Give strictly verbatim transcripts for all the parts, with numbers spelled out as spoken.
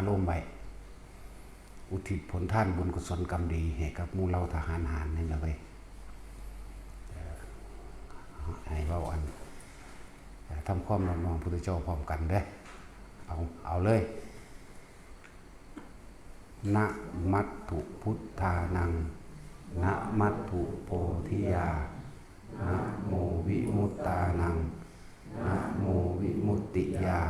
ลมไว้ อุทิศผลทานบุญกุศลกรรมดีให้กับหมู่เหล่าทหารหารนี่แหละเว้ย เอ่อ ให้เว้าอัน เอ่อ ทำความนอบน้อมพุทธเจ้าพร้อมกันเด้อ เอา เอาเลย นะมัตถุพุทธานัง นะมัตถุโพธิยา นะโมวิมุตตานัง นะโมวิมุตติยา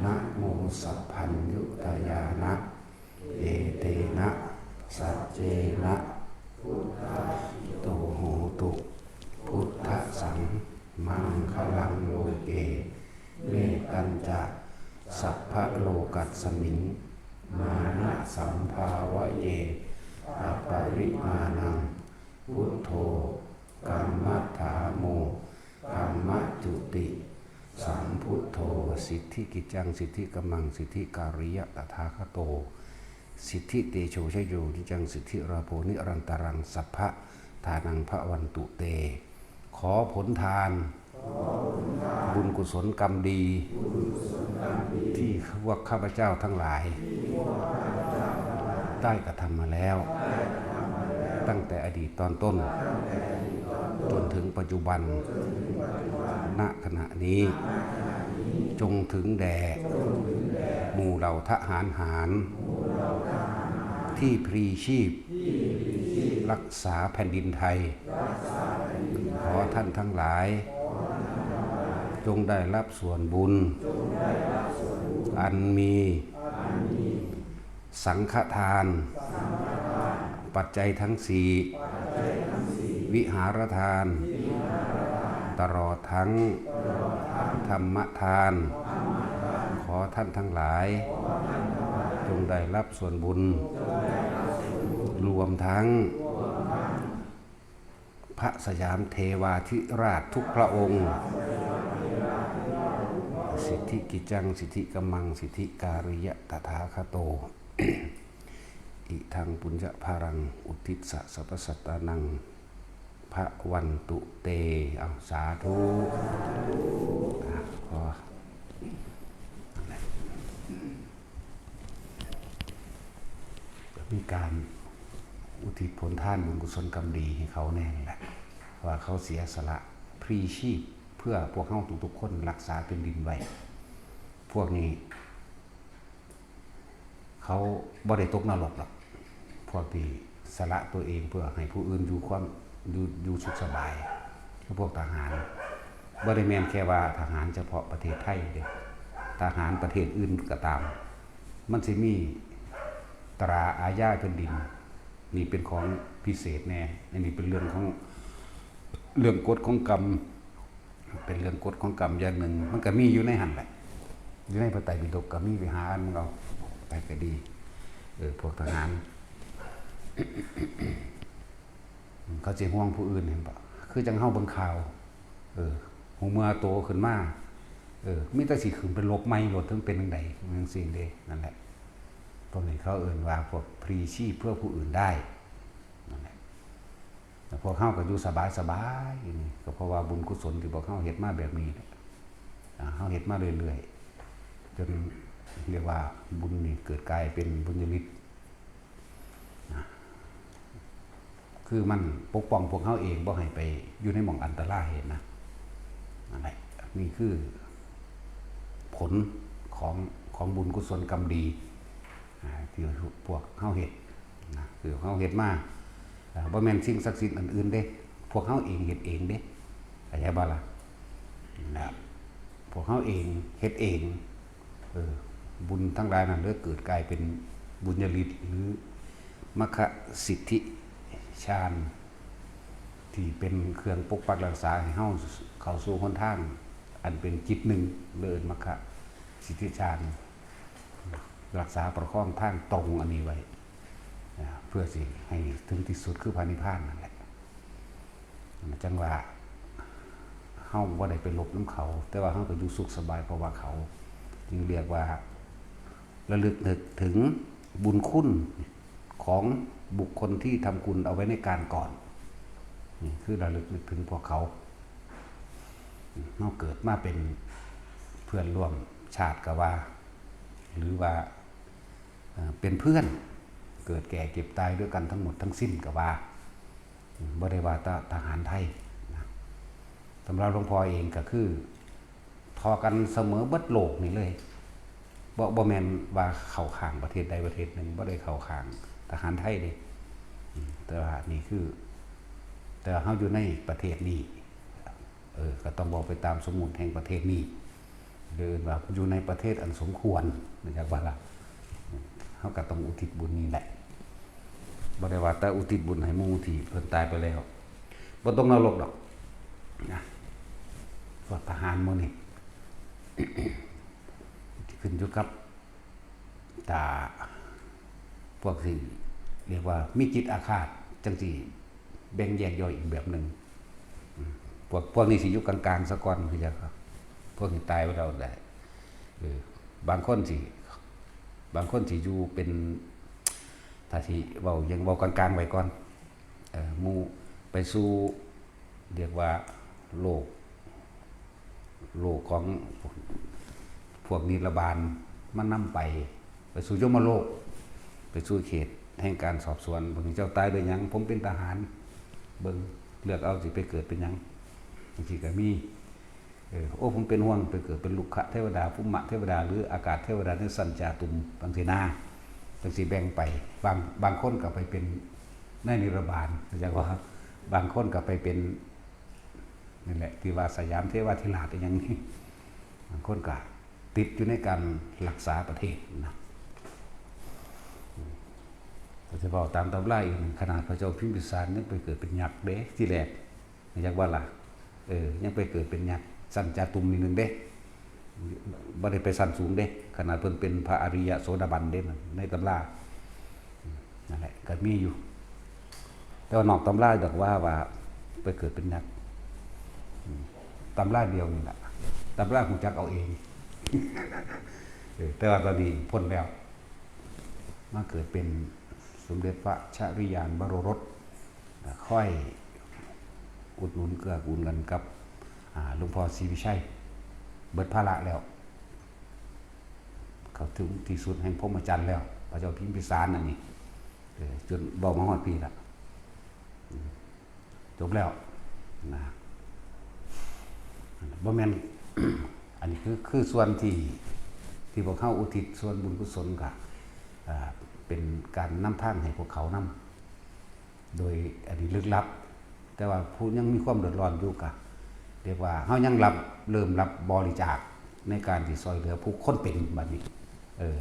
นะโมสัพพัญญุตยานะ เอเตนะ สัจเจนะ พุทธาภิโตโหตุ พุทธสังมังคลังโลเก เมตัญจะ สัพพะโลกัสสมิง มานะสัมภาวะเย อปริมาณัง พุทโธ กัมมัฏฐาโม กัมมจุติ สัมพุทโธ สิทธิกิจจัง สิทธิกัมมัง สิทธิการิยะตถาคโต สิทธิเตโชชโยนิจัง สิทธิราโภนิรันตรัง สัพพะทานังพระวันตุเต ขอผลทาน บุญกุศลกรรมดี ที่พวกข้าพเจ้าทั้งหลาย ได้กระทำมาแล้ว ตั้งแต่อดีตตอนต้น จนถึงปัจจุบัน ณ ขณะนี้ จงถึงแด่ หมู่เหล่าทหารหาร ที่พลีชีพ รักษาแผ่นดินไทย ขอท่านทั้งหลาย จงได้รับส่วนบุญ อันมี สังฆทาน ปัจจัยทั้งสี่ วิหารทาน ตลอดทั้ง ธรรมทาน ขอท่านทั้งหลาย จงได้รับส่วนบุญ รวมทั้ง พระสยามเทวาธิราชทุกพระองค์ สิทธิกิจจัง สิทธิกัมมัง สิทธิการิยะตถาคโต อิทังปุญญาภารัง อุทิสสะสัพพสัตตานัง พระวันตุเต เอา สาธุ อ่ะ พอ มีการอุทิศผลทานบุญกุศลกรรมดีให้เขาแน่นั่นแหละ ว่าเขาเสียสละพลีชีพเพื่อพวกเฮาทุกๆคนรักษาแผ่นดินไว้ พวกนี้ เขาบ่ได้ตกนรกหรอก พวกที่สละตัวเองเพื่อให้ผู้อื่นอยู่ความ อยู่ อยู่สุขสบาย คือพวกทหาร บ่ได้แม่นแค่ว่าทหารเฉพาะประเทศไทยเด้ ทหารประเทศอื่นก็ตาม มันสิมีตราอาญาแผ่นดิน นี่เป็นของพิเศษแน่ อันนี้เป็นเรื่องของ เรื่องกฎของกรรม เป็นเรื่องกฎของกรรมอย่างหนึ่ง มันก็มีอยู่ในหั่นแหละ อยู่ในพระไตรปิฎกก็มี ไปหาอ่านมันเอา ไปก็ดี เออ พวกทหาร เขาสิห่วงผู้อื่นเห็นบ่ คือจั่งเฮาเบิ่งข่าว เออ ฮู้เมื่อโตขึ้นมา เออ มีแต่สิขึ้นไปรบใหม่โลด ถึงเป็นจั่งใด จั่งซี้เด้ นั่นแหละ พวกนี้เขาเอิ้นว่าพวกพลีชีพเพื่อผู้อื่นได้ นั่นแหละ แล้วพวกเฮาก็อยู่สบายๆ อยู่นี่ ก็เพราะว่าบุญกุศลที่พวกเฮาเฮ็ดมาแบบนี้แหละ อ่า เฮาเฮ็ดมาเรื่อยๆ จนเรียกว่าบุญนี่เกิดกลายเป็นบุญญาฤทธิ์ นะ คือมันปกป้องพวกเฮาเองบ่ให้ไปอยู่ในหม่องอันตรายนะ นั่นแหละ นี่คือผลของ ของบุญกุศลกรรมดี อ่า ที่พวกเฮาเฮ็ดนะ คือเฮาเฮ็ดมา อ่า บ่แม่นสิ่งศักดิ์สิทธิ์อันอื่นเด้ พวกเฮาเองเฮ็ดเองเด้ เข้าใจบ่ล่ะ นะ พวกเฮาเองเฮ็ดเอง เออ บุญทั้งหลายนั้นเลยเกิดกลายเป็นบุญญาฤทธิ์ หรือมคสิทธิฌาน ที่เป็นเครื่องปกปักรักษาให้เฮาเข้าสู่หนทาง อันเป็นจิตหนึ่ง เลยเอิ้นมคสิทธิฌาน รักษาประคองทางตรงอันนี้ไว้ นะ เพื่อสิให้ถึงที่สุดคือพระนิพพานนั่นแหละ จั่งว่าเฮาบ่ได้ไปรบนำเขา แต่ว่าเฮาก็อยู่สุขสบายเพราะว่าเขา จึงเรียกว่าระลึกนึกถึงบุญคุณของบุคคลที่ทำคุณเอาไว้ในการก่อน นี่คือระลึกนึกถึงพวกเขา เฮาเกิดมาเป็นเพื่อนร่วมชาติก็ว่า หรือว่า เอ่อเป็นเพื่อน เกิดแก่เจ็บตายด้วยกันทั้งหมดทั้งสิ้นก็ว่า บ่ได้ว่าแต่ทหารไทยนะ สำหรับหลวงพ่อเองก็คือ ทอกันเสมอเบิดโลกนี่เลย บ่บ่แม่นว่าเข้าข้างประเทศใดประเทศหนึ่ง บ่ได้เข้าข้างทหารไทยเด้ อืม แต่ว่านี่คือ แต่ว่าเฮาอยู่ในประเทศนี้ เออ ก็ต้องเว้าไปตามสมมุติแห่งประเทศนี้ หรือว่าอยู่ในประเทศอันสมควร นะครับว่าล่ะ เฮาก็ต้องอุทิศบุญนี่แหละ บ่ได้ว่าแต่อุทิศบุญให้หมู่ที่เพิ่นตายไปแล้ว บ่ตกนรกดอก นะ พวกทหารหมู่นี้ ขึ้นอยู่กับ ถ้าพวกที่เรียกว่ามีจิตอาฆาตจั่งซี้ แบ่งแยกย่อยอีกแบบหนึ่ง อืม พวก พวกนี้สิอยู่กลางๆ ซะก่อน คือจั่ง พวกที่ตายไปแล้วได้ เออ บางคนสิ บางคนสิอยู่เป็น ถ้าสิเว้า ยังเว้ากลางๆ ไว้ก่อน เออ หมู่ไปสู่ เรียกว่าโลก โลกของพวกนิรบาล มันนำไป ไปสู่ยมโลก ไปสู่เขตแห่งการสอบสวน บางทีเจ้าตายด้วยหยัง ผมเป็นทหาร เบิ่ง เลือกเอาสิไปเกิดเป็นหยัง บางทีก็มี เออ โอ้ ผมเป็นห่วง ไปเกิดเป็นลุกขะเทวดา ภุมมะเทวดา หรืออากาศเทวดาในสันจาตุม บางทีนา จั่งสิแบ่งไป บาง บางคนก็ไปเป็นนายนิรบาล เข้าใจบ่ครับ บางคนก็ไปเป็น นั่นแหละ ที่ว่าสยามเทวาธิราชอีหยังนี่ บางคนก็ติดอยู่ในการรักษาประเทศนะ ก็จะเว้าตามตำราอีก ขนาดพระเจ้าพิมพิสารยังไปเกิดเป็นยักษ์เด้ ที่แรก ยักษ์ว่าล่ะ เออ ยังไปเกิดเป็นยักษ์ ชั้นจาตุมนิดนึงเด้ บ่ได้ไปชั้นสูงเด้ ขนาดเพิ่นเป็นพระอริยะโสดาบันเด้ ในตำรา นั่นแหละ ก็มีอยู่ แต่ว่านอกตำราดอกว่า ว่าไปเกิดเป็นยักษ์ อืม ตำราเดียวนี่แหละ ตำราฮู้จักเอาเอง เออ แต่ว่าตอนนี้พ้นแล้ว มาเกิดเป็นสมเด็จพระชริยานวโรรส อ่า ค่อยอุดหนุนเกื้อกูลกันกับ อ่า หลวงพ่อศรีวิชัย เบิดภาระแล้ว เข้าถึงที่สุดแห่งพรหมจรรย์แล้ว พระเจ้าพิมพิสารอันนี้ เออ จนเว้ามาฮอดพี้ละ อืม จบแล้ว นะ บ่แม่น อันนี้คือ คือส่วนที่ ที่พวกเฮาอุทิศส่วนบุญกุศลกะ อ่า เป็นการนำทางให้พวกเขานำ โดยอันนี้ลึกลับ แต่ว่าผู้ยังมีความเดือดร้อนอยู่กะ เรียกว่าเฮายังรับ เริ่มรับบริจาคในการที่ซอยเหลือผู้คนเป็นบัดนี้ เออ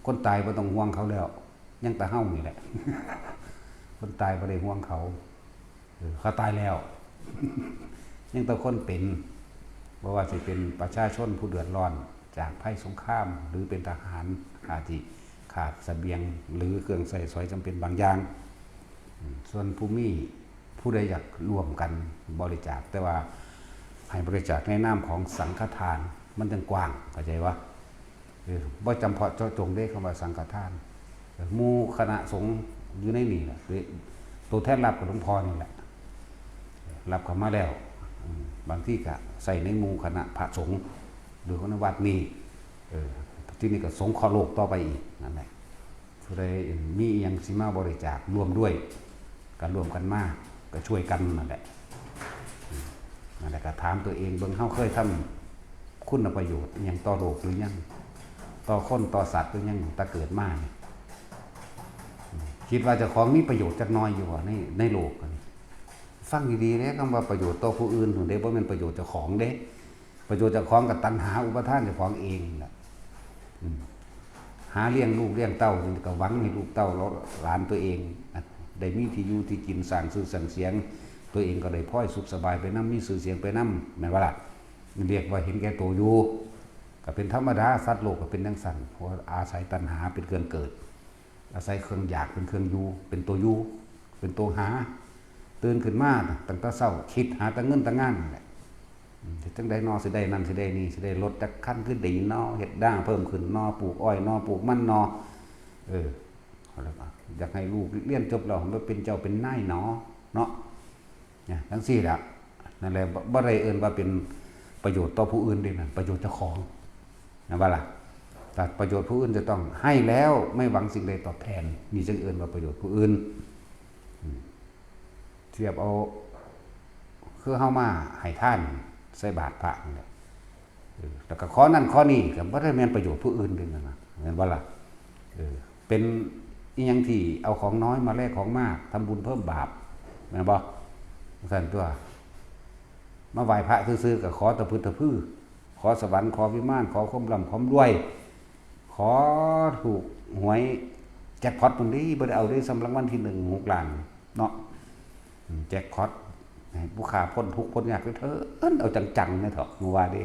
คนตายบ่ต้องห่วงเขาแล้ว ยังแต่เฮานี่แหละ คนตายบ่ได้ห่วงเขา เออ เขาตายแล้ว ยังแต่คนเป็น บ่ว่าสิเป็นประชาชนผู้เดือดร้อนจากภัยสงคราม หรือเป็นทหาร อาจสิขาดเสบียง หรือเครื่องใช้สอยจำเป็นบางอย่าง อืม ส่วนผู้มี ผู้ใดอยากร่วมกันบริจาค แต่ว่าให้บริจาคในนามของสังฆทาน มันจั่งกว้าง เข้าใจบ่ เออ บ่จำเพาะเจาะจงเด้ คำว่าสังฆทาน เออ หมู่คณะสงฆ์อยู่ในนี่แหละ หรือตัวแทนรับกับหลวงพ่อนี่แหละ รับเข้ามาแล้ว อืม บางทีก็ใส่ในหมู่คณะพระสงฆ์ หรือคนในวัดนี่ เออ ที่นี่ก็สงเคราะห์โลกต่อไปอีก นั่นแหละ ผู้ใดมีอิหยังสิมาบริจาคร่วมด้วย ก็ร่วมกันมา ก็ช่วยกันนั่นแหละ อืม นั่นแหละ ก็ถามตัวเองเบิ่ง เฮาเคยทำคุณประโยชน์อิหยังต่อโลกหรือยัง ต่อคนต่อสัตว์หรือยัง แต่เกิดมานี่ อืม คิดว่าเจ้าของมีประโยชน์จักหน่อยอยู่บ่ ใน ในโลกอันนี้ ฟังดีๆเด้ คำว่าประโยชน์ต่อผู้อื่นพู้นเด้ บ่แม่นประโยชน์เจ้าของเด้ ประโยชน์เจ้าของก็ตัณหาอุปาทานเจ้าของเองนั่นแหละ อืม หาเลี้ยงลูกเลี้ยงเต้านี่ก็หวังให้ลูกเต้าหลานตัวเอง ได้มีที่อยู่ที่กิน สร้างชื่อสร้างเสียง ตัวเองก็ได้พลอยสุขสบายไปนำ มีชื่อเสียงไปนำ แม่นบ่ล่ะ เรียกว่าเห็นแก่ตัวอยู่ ก็เป็นธรรมดา สัตว์โลกก็เป็นจั่งซั้น เพราะว่าอาศัยตัณหาเป็นเครื่องเกิด อาศัยเครื่องอยากเป็นเครื่องอยู่ เป็นตัวอยู่ เป็นตัวหา ตื่นขึ้นมาตั้งแต่เช้า คิดหาแต่เงินแต่งานนั่นแหละ อืม เฮ็ดจั่งใดน้อ สิได้นั่น สิได้นี่ สิได้รถจักคันคือดีน้อ เฮ็ดนาเพิ่มขึ้นน้อ ปลูกอ้อยน้อ ปลูกมันน้อ เออ แล้วก็อยากให้ลูกเรียนจบแล้วมาเป็นเจ้าเป็นนายน้อ เนาะ เนี่ย จั่งซี้แหละ นั่นแหละ บ่ บ่ได้เอิ้นว่าเป็นประโยชน์ต่อผู้อื่นเด้นะ ประโยชน์เจ้าของ แม่นบ่ล่ะ แต่ประโยชน์ผู้อื่นจะต้องให้แล้วไม่หวังสิ่งใดตอบแทน นี่จึงเอิ้นว่าประโยชน์ผู้อื่น อืม เทียบเอา คือเฮามาให้ทานใส่บาตรพระนี่แหละ เออ แล้วก็ขอนั่นขอนี่ ก็บ่ได้แม่นประโยชน์ผู้อื่นเด้นั่นน่ะ แม่นบ่ล่ะ? เออ เป็นอิหยังที่เอาของน้อยมาแลกของมาก ทำบุญเพิ่มบาป แม่นบ่? จั่งซั้นตั๊ว มาไหว้พระซื่อๆ ก็ขอตะพึดตะพือ ขอสวรรค์ ขอวิมาน ขอความร่ำความรวย ขอถูกหวยแจ็คพอตพุ้นเด้ บ่ได้เอาเด้ ส่ำรางวัลที่หนึ่ง หกล้านเนาะ อืม แจ็คพอต ให้ผู้ข้าพ้นทุกข์พ้นยากเด้อเถิด เอาจังๆ แหน่เถาะ ว่าเด้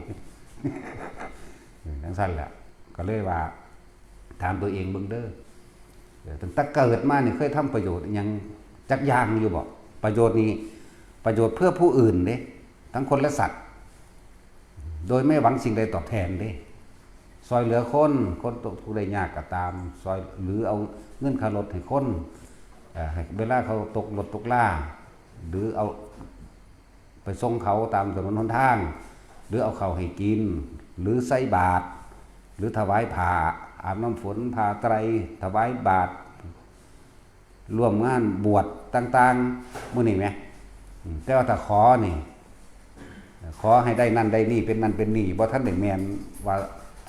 เออ จั่งซั้นแหละ ก็เลยว่า ถามตัวเองเบิ่งเด้อ เออ ตั้งแต่เกิดมานี่เคยทำประโยชน์อิหยังจักอย่างอยู่บ่? ประโยชน์นี่ ประโยชน์เพื่อผู้อื่นเด้ ทั้งคนและสัตว์ โดยไม่หวังสิ่งใดตอบแทนเด้ ซอยเหลือคน คนตกทุกข์ได้ยากก็ตาม ซอย หรือเอาเงินค่ารถให้คน เอ่อ ให้เวลาเขาตกรถตกลา หรือเอาไปส่งเขาตามถนนหนทาง หรือเอาข้าวให้กิน หรือใส่บาตร หรือถวายผ้า อาบน้ำฝน ผ้าไตร ถวายบาตร ร่วมงานบวชต่างๆ มื้อนี้แหม อืม แต่ว่าถ้าขอนี่ ขอให้ได้นั่นได้นี่ เป็นนั่นเป็นนี่ บ่ทันได้แม่นว่า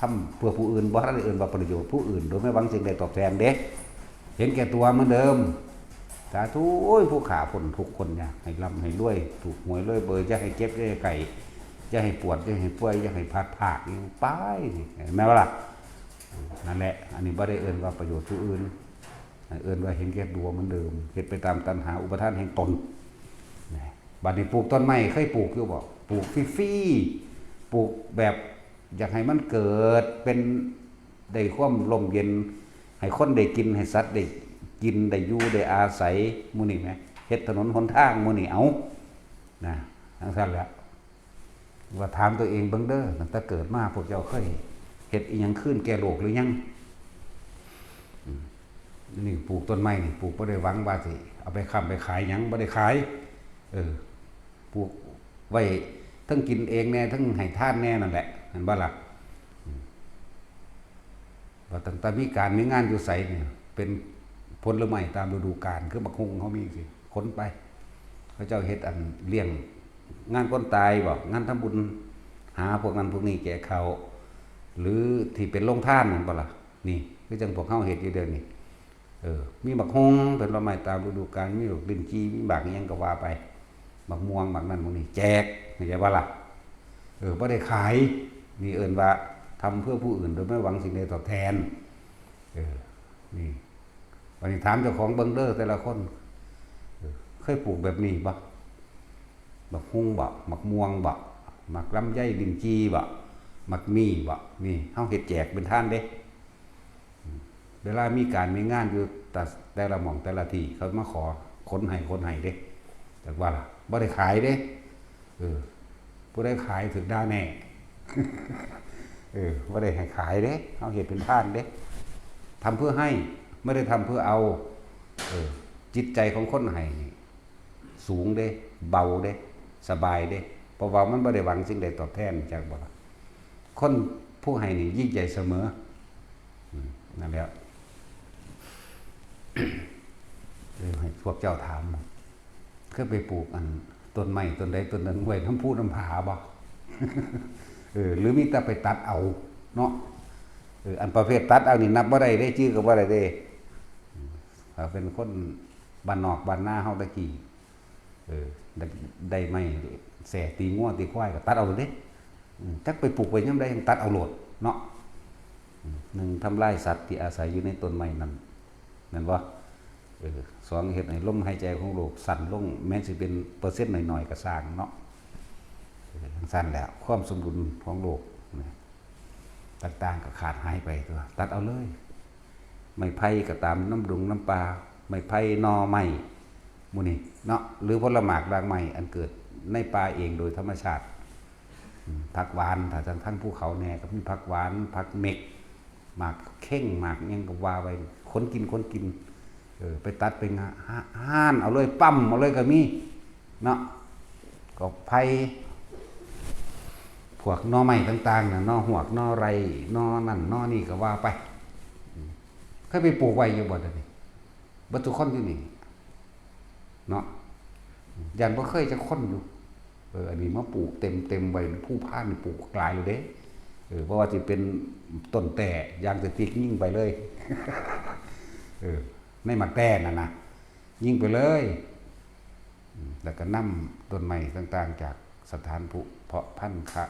ทำเพื่อผู้อื่น บ่ทันได้เอิ้นว่าประโยชน์ผู้อื่น โดยไม่หวังสิ่งใดตอบแทนเด้ เห็นแก่ตัวเหมือนเดิม สาธุ โอ้ย ผู้ข้าพ้นทุกข์พ้นยาก ให้ร่ำให้รวย ถูกหวยรวยเบอร์ อย่าให้เจ็บ อย่าให้ไข้ อย่าให้ปวด อย่าให้ป่วย อย่าให้พลัดพราก นี่ไปนี่ แม่นบ่ล่ะ? นั่นแหละ อันนี้บ่ได้เอิ้นว่าประโยชน์ผู้อื่น เอิ้นว่าเห็นแก่ตัวเหมือนเดิม เฮ็ดไปตามตัณหาอุปาทานแห่งตน นะ บัดนี้ปลูกต้นไม้ เคยปลูกอยู่บ่? ปลูกฟรีๆ ปลูกแบบอยากให้มันเกิดเป็น ได้ความร่มเย็น ให้คนได้กิน ให้สัตว์ได้กิน ได้อยู่ได้อาศัย หมู่นี้แหม เฮ็ดถนนหนทาง หมู่นี้ เอา นะ จั่งซั้นแหละ ว่าถามตัวเองเบิ่งเด้อ ตั้งแต่เกิดมาพวกเจ้าเคยเฮ็ดอิหยังคืนแก่โลกหรือยัง? อืม นี่ปลูกต้นไม้นี่ ปลูกบ่ได้หวังว่าสิเอาไปค้ำไปขายหยัง บ่ได้ขาย เออ ปลูกไว้ทั้งกินเองแน่ ทั้งให้ทานแน่นั่นแหละ แม่นบ่ล่ะ? อืม ว่าตั้งแต่มีการมีงานอยู่ไสเนี่ย เป็นผลไม้ตามฤดูกาล คือบักฮุ่งเฮามีสิ ขนไป เขาเจ้าเฮ็ดอันเลี้ยงงานคนตายบ่ งานทำบุญ หาพวกนั้นพวกนี้แก่เขา หรือที่เป็นโรงทานนั่นบ่ล่ะ? นี่ คือจั่งพวกเฮาเฮ็ดอยู่เดี๋ยวนี้ เออ มีบักฮุ่งเป็นผลไม้ตามฤดูกาล มีบักลิ้นจี่ มีบักอิหยังก็ว่าไป บักม่วง บักนั่นบักนี่ แจก เข้าใจบ่ล่ะ? เออ บ่ได้ขาย นี่เอิ้นว่าทำเพื่อผู้อื่นโดยไม่หวังสิ่งใดตอบแทน เออ นี่ บัดนี้ถามเจ้าของเบิ่งเด้อแต่ละคน เออ เคยปลูกแบบนี้บ่? บักฮุ่งบ่? บักม่วงบ่? บักลำไย ลิ้นจี่บ่? บักมี่บ่? นี่ เฮาเฮ็ดแจกเป็นทานเด้ เวลามีการมีงานอยู่แต่ แต่ละหม่องแต่ละที่ เขามาขอขนให้ ขนให้เด้ จักว่าล่ะ บ่ได้ขายเด้ เออ ผู้ใดขายถืกด่าแน่ เออ บ่ได้ให้ขายเด้ เฮาเฮ็ดเป็นทานเด้ ทำเพื่อให้ ไม่ได้ทำเพื่อเอา เออ จิตใจของคนให้นี่ สูงเด้ เบาเด้ สบายเด้ เพราะว่ามันบ่ได้หวังสิ่งใดตอบแทน จักบ่ล่ะ? คนผู้ให้นี่ยิ่งใหญ่เสมอ อืม นั่นแหละ เออ ให้พวกเจ้าถาม เคยไปปลูกอันต้นไม้ต้นใดต้นหนึ่งไว้นำภูนำผาบ่? เออ หรือมีแต่ไปตัดเอาเนาะ เออ อันประเภทตัดเอานี่นับบ่ได้เด้ จื่อก็บ่ได้เด้ อืม ถ้าเป็นคนบ้านนอกบ้านนาเฮาแต่กี้ เออ ได้ ได้ไม้แส้ตีงัวตีควายก็ตัดเอาโลดเด้ อืม จักไปปลูกไว้ยามใด ตัดเอาโลดเนาะ อืม หนึ่ง ทำลายสัตว์ที่อาศัยอยู่ในต้นไม้นั้น แม่นบ่? เออ สอง เฮ็ดให้ลมหายใจของโลกสั้นลง แม้สิเป็นเปอร์เซ็นต์น้อยๆ ก็ซ่างเนาะ เออ จั่งซั้นแหละ ความสมดุลของโลกนะ ต่างๆ ก็ขาดหายไปตั๊ว ตัดเอาเลย ไม้ไผ่ก็ตาม นำดงนำป่า ไม้ไผ่ หน่อไม้ หมู่นี้เนาะ หรือผลหมากรากไม้อันเกิดในป่าเองโดยธรรมชาติ อืม ผักหวาน ถ้าทาง ทางภูเขาแน่ก็มีผักหวาน ผักเม็ก หมากเข่ง หมากหยังก็ว่าไป คนกิน คนกิน เออ ไปตัดไปงะ หา ห่านเอาเลย ปั๊มเอาเลยก็มีเนาะ กอกไผ่ พวกหน่อไม้ต่างๆน่ะ หน่อฮวก หน่อไร่ หน่อนั่นหน่อนี่ก็ว่าไป อืม เคยไปปลูกไว้อยู่บ่เดี๋ยวนี้ เบิดทุกคนอยู่นี่ เนาะ ย่านบ่เคยจักคนอยู่ เออ อันนี้มาปลูกเต็มๆไว้ ภูพานนี่ปลูกหลายเลยเด้ เออ เพราะว่าสิเป็นต้นแต้ ยางสติ๊กยิงไปเลย เออ ในหมากแต้นั่นนะ ยิงไปเลย อืม แล้วก็นำต้นไม้ต่างๆจากสถานพุเพาะพันธุ์คะ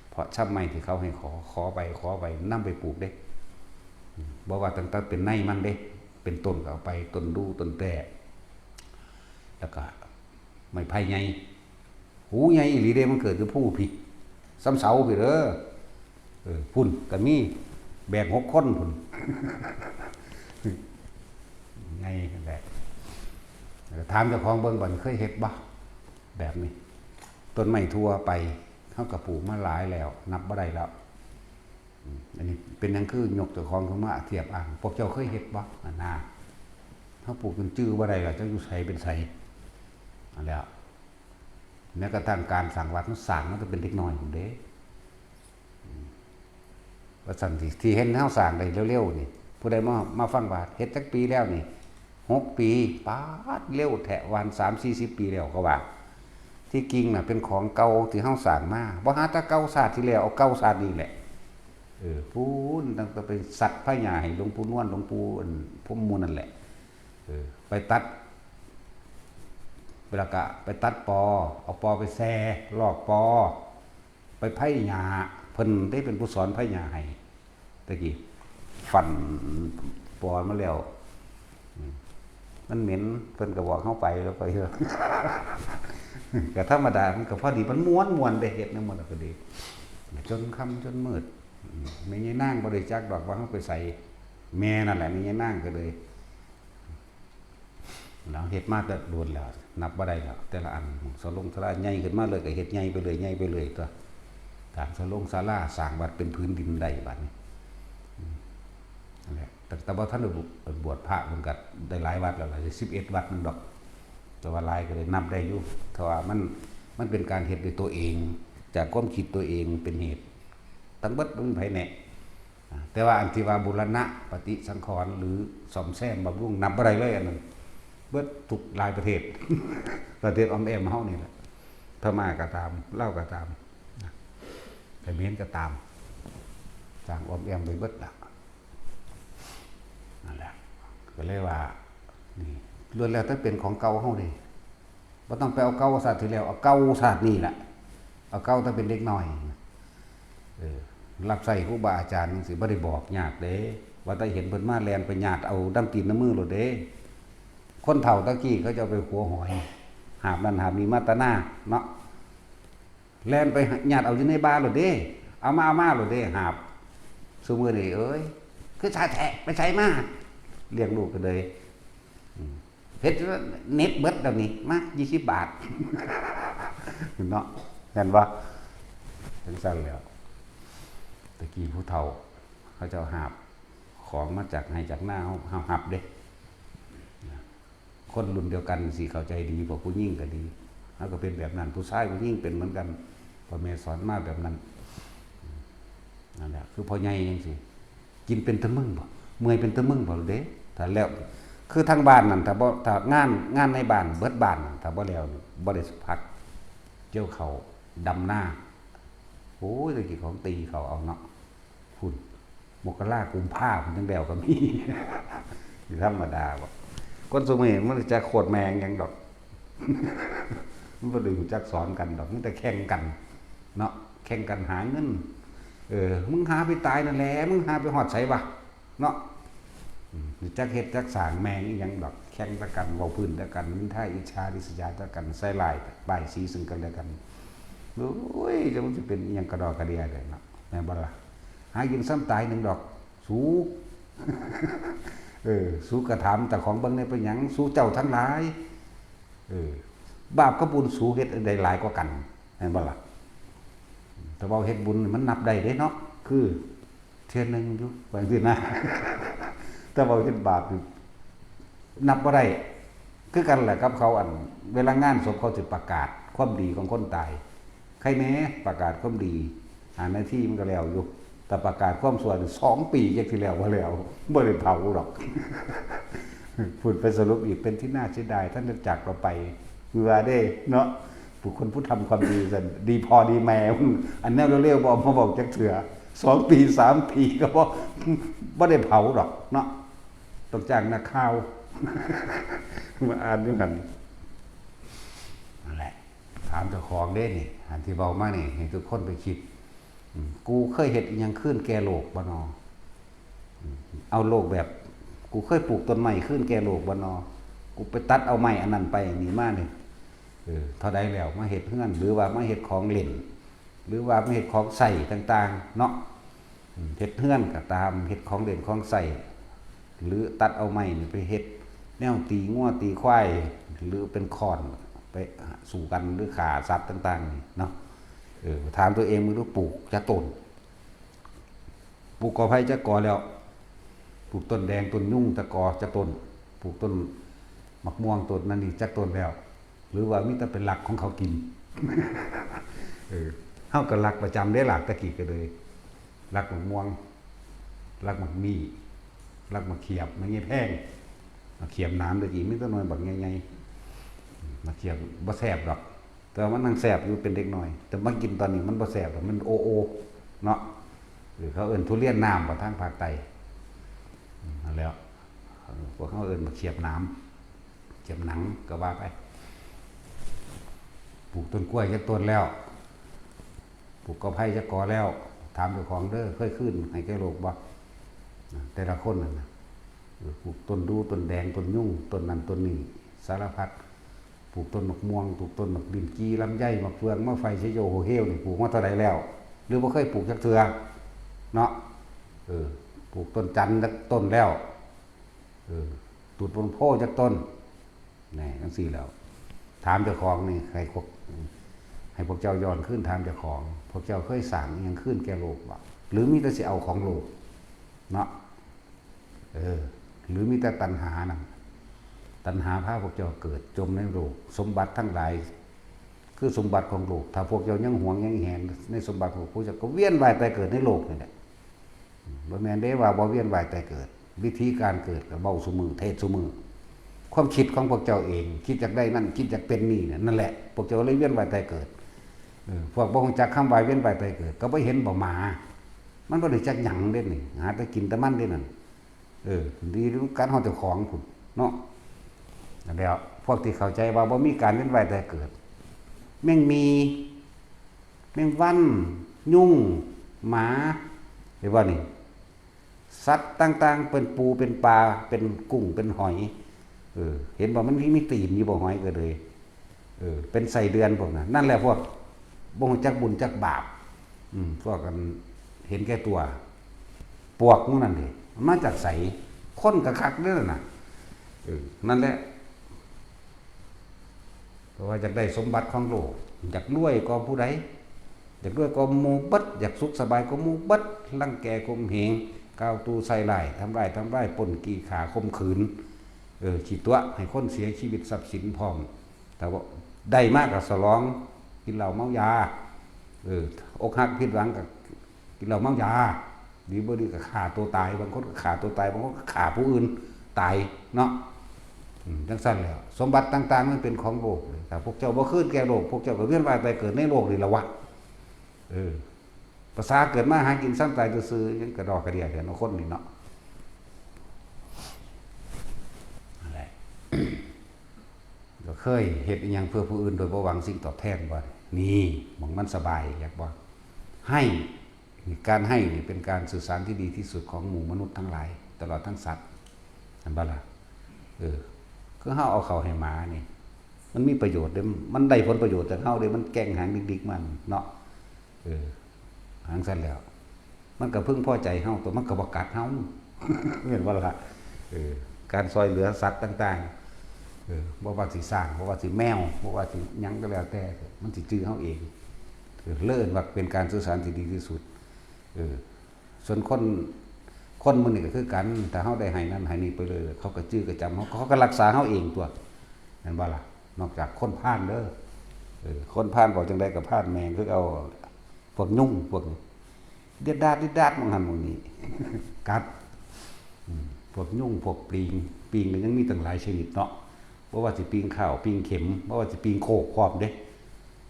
เพาะชำไม้ที่เขาให้ขอ ขอไป ขอไป นำไปปลูกเด้ อืม บ่ว่าตั้งแต่เป็นในมันเด้ เป็นต้นก็เอาไป ต้นดู ต้นแต้ แล้วก็ไม้ไผ่ใหญ่ หูใหญ่อีหลีเด้ มันเกิดอยู่ภูพี้ ส่ำเสาพี้เด้อ เออ พุ้นก็มี แบกหกคนพุ้น ไงแหละ ถามเจ้าของเบิ่งบัดนี้ เคยเฮ็ดบ่ แบบนี้ ต้นไม้ทั่วไป เฮาก็ปลูกมาหลายแล้ว นับบ่ได้แล้ว อืม อันนี้เป็นหยังคือยกเจ้าของขึ้นมาเทียบอ้าง พวกเจ้าเคยเฮ็ดบ่ อันน่ะ เฮาปลูกจนจื่อบ่ได้แล้ว จักอยู่ไสเป็นไส อันแล้ว แม้กระทั่งการสร้างวัด มันสร้างมาตั้งแต่เป็นเด็กน้อยพุ้นเด้ อืม ว่าซั่น ที่ ที่เห็นเฮาสร้างได้เร็วๆนี่ ผู้ใดมา มาฟังว่าเฮ็ดจักปีแล้วนี่ หกปี ป๊าด เร็วแท้ ว่าซั่น สามสี่สิบปีแล้วก็ว่า ที่จริงน่ะ เป็นของเก่าที่เฮาสร้างมา บ่หาแต่เก่าชาติที่แล้ว เอาเก่าชาตินี้แหละ เออ พู้น ตั้งแต่ไปสักพญาให้หลวงปู่นวล หลวงปู่อันพรหมมูลนั่นแหละ เออ ไปตัด แล้วก็ไปตัดปอ เอาปอไปแซ่ ลอกปอ ไปไผ่หญ้า เพิ่นได้เป็นผู้สอนไผ่หญ้าให้ ตะกี้ ฟันปอมาแล้ว อืม มันเหม็น เพิ่นก็บอกเฮาไป แล้วไปเถอะ ก็ธรรมดา มันก็พอดี มันม่วนๆเด้ เฮ็ดนำมันก็ดี จนค่ำจนมืด อืม แม่ยายนางบ่ได้จักดอกว่าเฮาไปไส แม่นั่นแหละ แม่ยายนางก็เลย แล้วเฮ็ดมาแต่โดนแล้ว นับบ่ได้แล้ว แต่ละอัน ศาลงศาลาใหญ่ขึ้นมาเลย ก็เฮ็ดใหญ่ไปเลย ใหญ่ไปเลยตั๊ว สร้างศาลงศาลา สร้างวัดเป็นผืนดินได้บัดนี้ อืม นั่นแหละ ตั้งแต่บ่ทันได้บวชพระ มันก็ได้หลายวัดแล้วล่ะ สิบเอ็ดวัดนึงดอก แต่ว่าหลายก็ได้นับได้อยู่ เพราะว่ามัน มันเป็นการเฮ็ดด้วยตัวเอง จากความคิดตัวเองเป็นเหตุ ทั้งเบิดบ่มีไผแนะ อ่า แต่ว่าอันที่ว่าบูรณะปฏิสังขรณ์หรือซ่อมแซมบำรุง นับบ่ได้เลยอันนั้น เบิดทุกหลายประเทศ ประเทศออมแอมเฮานี่แหละ พม่าก็ตาม ลาวก็ตาม นะ เขมรก็ตาม สร้างออมแอมไปเบิดละ นั่นแหละ ก็เลยว่า นี่ ล้วนแล้วแต่เป็นของเก่าเฮาเด้ บ่ต้องไปเอาเก่าชาติที่แล้ว เอาเก่าชาตินี้แหละ เอาเก่าตั้งเป็นเด็กน้อย เออ รับใช้ครูบาอาจารย์จั่งซี้ บ่ได้บอกยากเด้ ว่าแต่เห็นเพิ่นมาแล่นไปหยาดเอาน้ำตีนน้ำมือโลดเด้ คนเฒ่าตะกี้เขาเจ้าไปขัวหอย หาบนั่นหาบนี่มาแต่นาเนาะ แล่นไปหยาดเอาอยู่ในบ่าโลดเด้ เอามา เอามาโลดเด้ หาบ ซุมื้อนี้ เอ้ย คือช้าแท้ ไปไสมา เลี้ยงลูกก็เลย อืม เฮ็ดเน็ตเบิดแล้วนี่ มา ยี่สิบบาท เนาะ แม่นบ่ จั่งซั้นแหล้ว ตะกี้ผู้เฒ่า เขาเจ้าหาบของมาจากไฮ่จากนา เฮา เฮาหับเด้ คนรุ่นเดียวกันสิเข้าใจดี พวกผู้หญิงก็ดี เฮาก็เป็นแบบนั้น ผู้ชายผู้หญิงเป็นเหมือนกัน พ่อแม่สอนมาแบบนั้น นั่นแหละ คือพ่อใหญ่จั่งซี้ กินเป็นตะมึงบ่ เมื่อยเป็นตะมึงบ่เด้ ถ้าแล้ว คือทางบ้านนั่น ถ้าบ่ ถ้างาน งานในบ้าน เบิดบ้านนั่น ถ้าบ่แล้วนี่ บ่ได้พัก เกี่ยวข้าว ดำนา โอ้ย ตะกี้ของตีเขาเอาเนาะ พุ้น มกรา กุมภา พุ้นจั่งแล้วก็มี สิธรรมดาบ่ คนซุมื้อนี้มันจักโคตรแม่งหยังดอก มันบ่ได้รู้จักสอนกันดอก มีแต่แข่งกัน เนาะ แข่งกันหาเงิน เออ มึงหาไปตายนั่นแหละ มึงหาไปฮอดไสวะ เนาะ อืม จักเฮ็ดจักสร้างแม่งอีหยังดอก แข่งแต่กัน เว้าพื้นแต่กัน นินทาอิจฉาริษยาแต่กัน ใส่ร้ายป้ายสีซึ่งกันและกัน โอ้ย จักมันสิเป็นอีหยังกะดอกกะเดียได้เนาะ แม่นบ่ล่ะ หากินส่ำตายหนึ่งดอก สู เออ สูกะถามเจ้าของเบิ่งแหน่ เป็นหยัง สูเจ้าทั้งหลาย เออ บาปกับบุญสูเฮ็ดอันใดหลายกว่ากัน แม่นบ่ล่ะ แต่ว่าเฮ็ดบุญนี่มันนับได้เด้เนาะ คือ เทื่อหนึ่งอยู่ ว่าจั่งซี้นะ แต่ว่าเฮ็ดบาปนี่ นับบ่ได้ คือกันแหละกับเขา อัน เวลางานศพเขาสิประกาศความดีของคนตาย ใครแหน่ประกาศความดี หานาทีมันก็แล้วอยู่ แต่ประกาศความชั่วนี่สองปีจักสิแล้วบ่แล้ว บ่ได้เผาดอก พูดไปสรุปอีกเป็นที่น่าเสียดาย ท่านจากเราไป เมื่อเด้เนาะ ผู้คนผู้ทำความดีซั่น ดีพอดีแม่ อันแนวเร็วๆบ่เอามาบอกจักเทื่อ สองปีสามปีก็บ่ บ่ได้เผาดอกเนาะ ต้องจ้างนักข่าว มาอ่านอยู่หั่น นั่นแหละ ถามเจ้าของเด้นี่ อันที่เว้ามานี่ ให้ทุกคนไปคิด อืม กูเคยเฮ็ดอิหยังคืนแก่โลกบ่นอ อืม เอาโลกแบบ กูเคยปลูกต้นไม้คืนแก่โลกบ่นอ กูไปตัดเอาไม้อันนั้นไปนี่มานี่ เออ เท่าใดแล้ว มาเฮ็ดเฮือน หรือว่ามาเฮ็ดของเล่น หรือว่ามาเฮ็ดของใช้ต่างๆ เนาะ อืม เฮ็ดเฮือนก็ตาม เฮ็ดของเล่นของใช้ หรือตัดเอาไม้นี่ไปเฮ็ดแนวตีงัวตีควาย หรือเป็นค้อนไปสู้กัน หรือฆ่าสัตว์ต่างๆ นี่เนาะ เออ ถามตัวเองมึงดูปลูกจักต้น ปลูกกอไผ่จักกอแล้ว ปลูกต้นแดงต้นยุงจักกอจักต้น ปลูกต้นมะม่วงต้นนั่นนี่จักต้นแล้ว หรือว่ามีแต่เป็นลักของเขากิน เออ เฮาก็ลักประจำเด้ล่ะ ตะกี้ก็เลย ลักมะม่วง ลักมะมี่ ลักมะเขียบ มะเงี้ยแพง มะเขียบหนามตะกี้มีแต่หน่วยบักใหญ่ๆ มะเขียบบ่แซ่บดอก แต่ว่ามันนั่งแซ่บอยู่เป็นเด็กน้อย แต่มากินตอนนี้มันบ่แซ่บดอก มันโอโอ เนาะ เออ เขาเอิ้นทุเรียนน้ำบ่ทางภาคใต้ อืม นั่นแหล้ว เออ พวกเขาเอิ้นมะเขียบหนาม เขียบหนังก็ว่าไป ปลูกต้นกล้วยจักต้นแล้ว ปลูกกอไผ่จักกอแล้ว ถามเจ้าของเด้อ เคยคืนให้แก่โลกบ่ แต่ละคนนั่นน่ะ เออ ปลูกต้นดู ต้นแดง ต้นยุง ต้นนั่นต้นนี่ สารพัด ปลูกต้นมะม่วง ปลูกต้นมะลิ้นจี่ ลำไย มะเฟือง มะไฟ ชะโย โฮเฮลนี่ ปลูกมาเท่าใดแล้ว หรือบ่เคยปลูกจักเทื่อ เนาะ เออ ปลูกต้นจันทร์จักต้นแล้ว เออ ตูดต้นโพธิ์จักต้น แหน่ จังซี่แล้ว ถามเจ้าของนี่ ให้พวก ให้พวกเจ้าย้อนคืนถามเจ้าของ พวกเจ้าเคยสร้างอิหยังคืนแก่โลกบ่ หรือมีแต่สิเอาของโลก เนาะ เออ หรือมีแต่ตัณหานั่น ตัณหาพาพวกเจ้าเกิดจมในโลก สมบัติทั้งหลาย คือสมบัติของโลก ถ้าพวกเจ้ายังหวงยังแหนในสมบัติของโลก พวกเจ้าก็เวียนว่ายตายเกิดในโลกนี่แหละ บ่แม่นเด้ว่าบ่เวียนว่ายตายเกิด วิธีการเกิดก็เว้าซุมื้อ เทศน์ซุมื้อ ความคิดของพวกเจ้าเอง คิดอยากได้นั่น คิดอยากเป็นนี่เนี่ย นั่นแหละ พวกเจ้าเลยเวียนว่ายตายเกิด เออ พวกบ่ฮู้จักคำว่าเวียนว่ายตายเกิด ก็บ่เห็นบ่หมา มันบ่ได้จักหยังเด้นี่ หาแต่กินแต่มันเด้นั่น เออ ดีนำกันเฮาเจ้าของพุ้นเนาะ นั่นแหล้ว พวกที่เข้าใจว่าบ่มีการเวียนว่ายตายเกิด แมงหมี่ แมงวัน ยุง หมา เห็นบ่นี่ สัตว์ต่างๆ เป็นปู เป็นปลา เป็นกุ้ง เป็นหอย เออ เห็นบ่มันมี มีตีนอยู่บ่หอยก็เลย เออ เป็นไส้เดือนพวกนั้น นั่นแหละพวกบ่ฮู้จักบุญจักบาป อืม พวกกันเห็นแก่ตัว ปวกหมู่นั่นเด้ มันมาจากไส คนก็คักเด้อน่ะ เออ นั่นแหละ เพราะว่าอยากได้สมบัติของโลก อยากรวยกว่าผู้ใด อยากรวยกว่าหมู่เบิด อยากสุขสบายกว่าหมู่เบิด รังแกข่มเหง กล่าวตู่ใส่ร้าย ทำร้าย ทำร้าย ปล้น จี้ ฆ่า ข่มขืน เออ ขี้ตั๋ว ให้คนเสียชีวิต ทรัพย์สินพร้อม แต่ว่าได้มาก็ฉลอง กินเหล้าเมายา เออ อกหักผิดหวังก็กินเหล้าเมายา ดีบ่ดีก็ฆ่าตัวตาย บางคนก็ฆ่าตัวตาย บางคนก็ฆ่าผู้อื่นตายเนาะ อืม จังซั่นแหล้ว สมบัติต่างๆ มันเป็นของโลก ถ้าพวกเจ้าบ่คืนแก่โลก พวกเจ้าก็เวียนว่ายตายเกิดในโลกนี่ล่ะวะ เออ ภาษาเกิดมาหากินซ้ำตายซื่อๆ ยังกระดอกกระเดียแท้เนาะ คนนี่เนาะ นั่นแหละ ก็เคยเฮ็ดอิหยังเพื่อผู้อื่นโดยบ่หวังสิ่งตอบแทนบ่ นี่ หม่องมันสบาย อยากบ่ ให้ นี่ การให้นี่เป็นการสื่อสารที่ดีที่สุดของหมู่มนุษย์ทั้งหลาย ตลอดทั้งสัตว์ เห็นบ่ล่ะ เออ คือเฮาเอาข้าวให้หมานี่ มันมีประโยชน์เด้ มันได้ผลประโยชน์จากเฮาเด้ มันแกว่งหางดิกๆ มันเนาะ เออ หางซั่นแล้ว มันก็พึงพอใจเฮา ตัวมันก็บ่กัดเฮา แม่นบ่ล่ะ เออ การซอยเหลือสัตว์ต่างๆ เออ บ่ว่าสิช้าง บ่ว่าสิแมว บ่ว่าสิหยังก็แล้วแต่ มันสิจื่อเฮาเอง เออ เลยเอิ้นว่าเป็นการสื่อสารที่ดีที่สุด เออ ส่วนคน คนมื้อนี้ก็คือกัน ถ้าเฮาได้ให้นั่นให้นี่ไปเลย เขาก็จื่อก็จำเฮา เขาก็รักษาเฮาเองตัว แม่นบ่ล่ะ นอกจากคนพาลเด้อ เออ คนพาลเว้าจั่งใดก็พาลแม่งคือเก่า พวกยุงพวกนี้เดียดดาดเดียดดาดบางหันบางนี้ กัด อืม พวกยุงพวกปลิง ปลิงก็ยังมีตั้งหลายชนิดเนาะ บ่ว่าสิปลิงข้าวปลิงเข็ม บ่ว่าสิปลิงโคกพร้อมเด้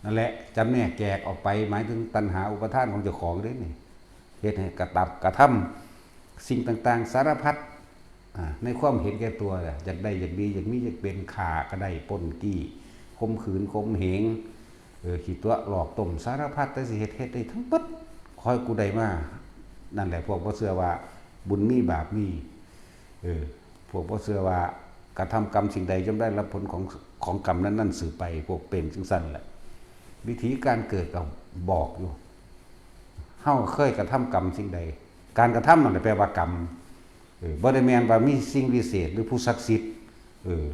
นั่นแหละ จำแนกแยกออกไป หมายถึงตัณหาอุปาทานของเจ้าของเด้นี่ เฮ็ดให้กระตับกระทำสิ่งต่างๆ สารพัด อ่า ในความเห็นแก่ตัวแหละ อยากได้อยากดี อยากมีอยากเป็น ฆ่าก็ได้ ปล้นจี้ ข่มขืน ข่มเหง เออ ขี้ตั๋ว หลอกต้ม สารพัด แต่สิเฮ็ด เฮ็ดได้ทั้งเบิด ขอให้กูได้มา นั่นแหละ พวกบ่เชื่อว่าบุญมีบาปมี เออ พวกบ่เชื่อว่ากระทำกรรมสิ่งใดย่อมได้รับผลของ ของกรรมนั้นๆ สืบไป พวกเป็นจังซั่นแหละ วิธีการเกิดก็บอกอยู่ เฮาเคยกระทำกรรมสิ่งใด การกระทำนั่นแหละแปลว่ากรรม เออ บ่ได้แม่นว่ามีสิ่งวิเศษหรือผู้ศักดิ์สิทธิ์ เออ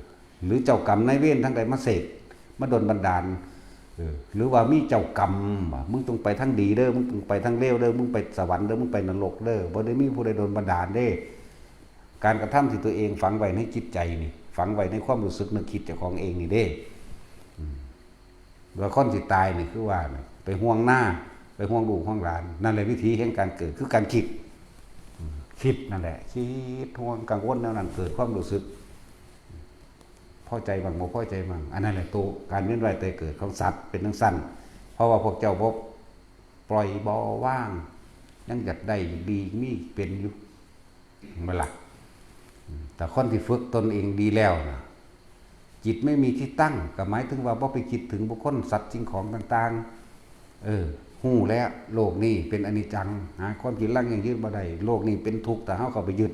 หรือเจ้ากรรมนายเวรทางใดมาเสก มาดลบันดาล เออ หรือว่ามีเจ้ากรรมว่ามึงต้องไปทางดีเด้อ มึงต้องไปทางเลวเด้อ มึงไปสวรรค์เด้อ มึงไปนรกเด้อ บ่ได้มีผู้ใดดลบันดาลเด้ การกระทำที่ตัวเองฝังไว้ในจิตใจนี่ ฝังไว้ในความรู้สึกนึกคิดเจ้าของเองนี่เด้ อืม ว่าคนสิตายนี่คือว่านี่ ไปห่วงหน้า ไปห่วงลูกห่วงหลาน นั่นแหละวิธีแห่งการเกิด คือการคิด อืม คิดนั่นแหละ คิดห่วงกังวลแนวนั้น เกิดความรู้สึก พอใจบ้าง บ่พอใจบ้าง อันนั้นแหละตัวการเวียนว่ายตายเกิดของสัตว์เป็นจั่งซั่น เพราะว่าพวกเจ้าบ่ปล่อยบ่วาง ยังอยากได้อยากดี มีเป็นอยู่ แม่นบ่ล่ะ อืม แต่คนที่ฝึกตนเองดีแล้วนะ จิตไม่มีที่ตั้ง ก็หมายถึงว่าบ่ไปคิดถึงบุคคล สัตว์ สิ่งของต่างๆ เออ ฮู้แล้ว โลกนี้เป็นอนิจจัง หาความจีรังยั่งยืนบ่ได้ โลกนี้เป็นทุกข์ ถ้าเฮาเข้าไปยึด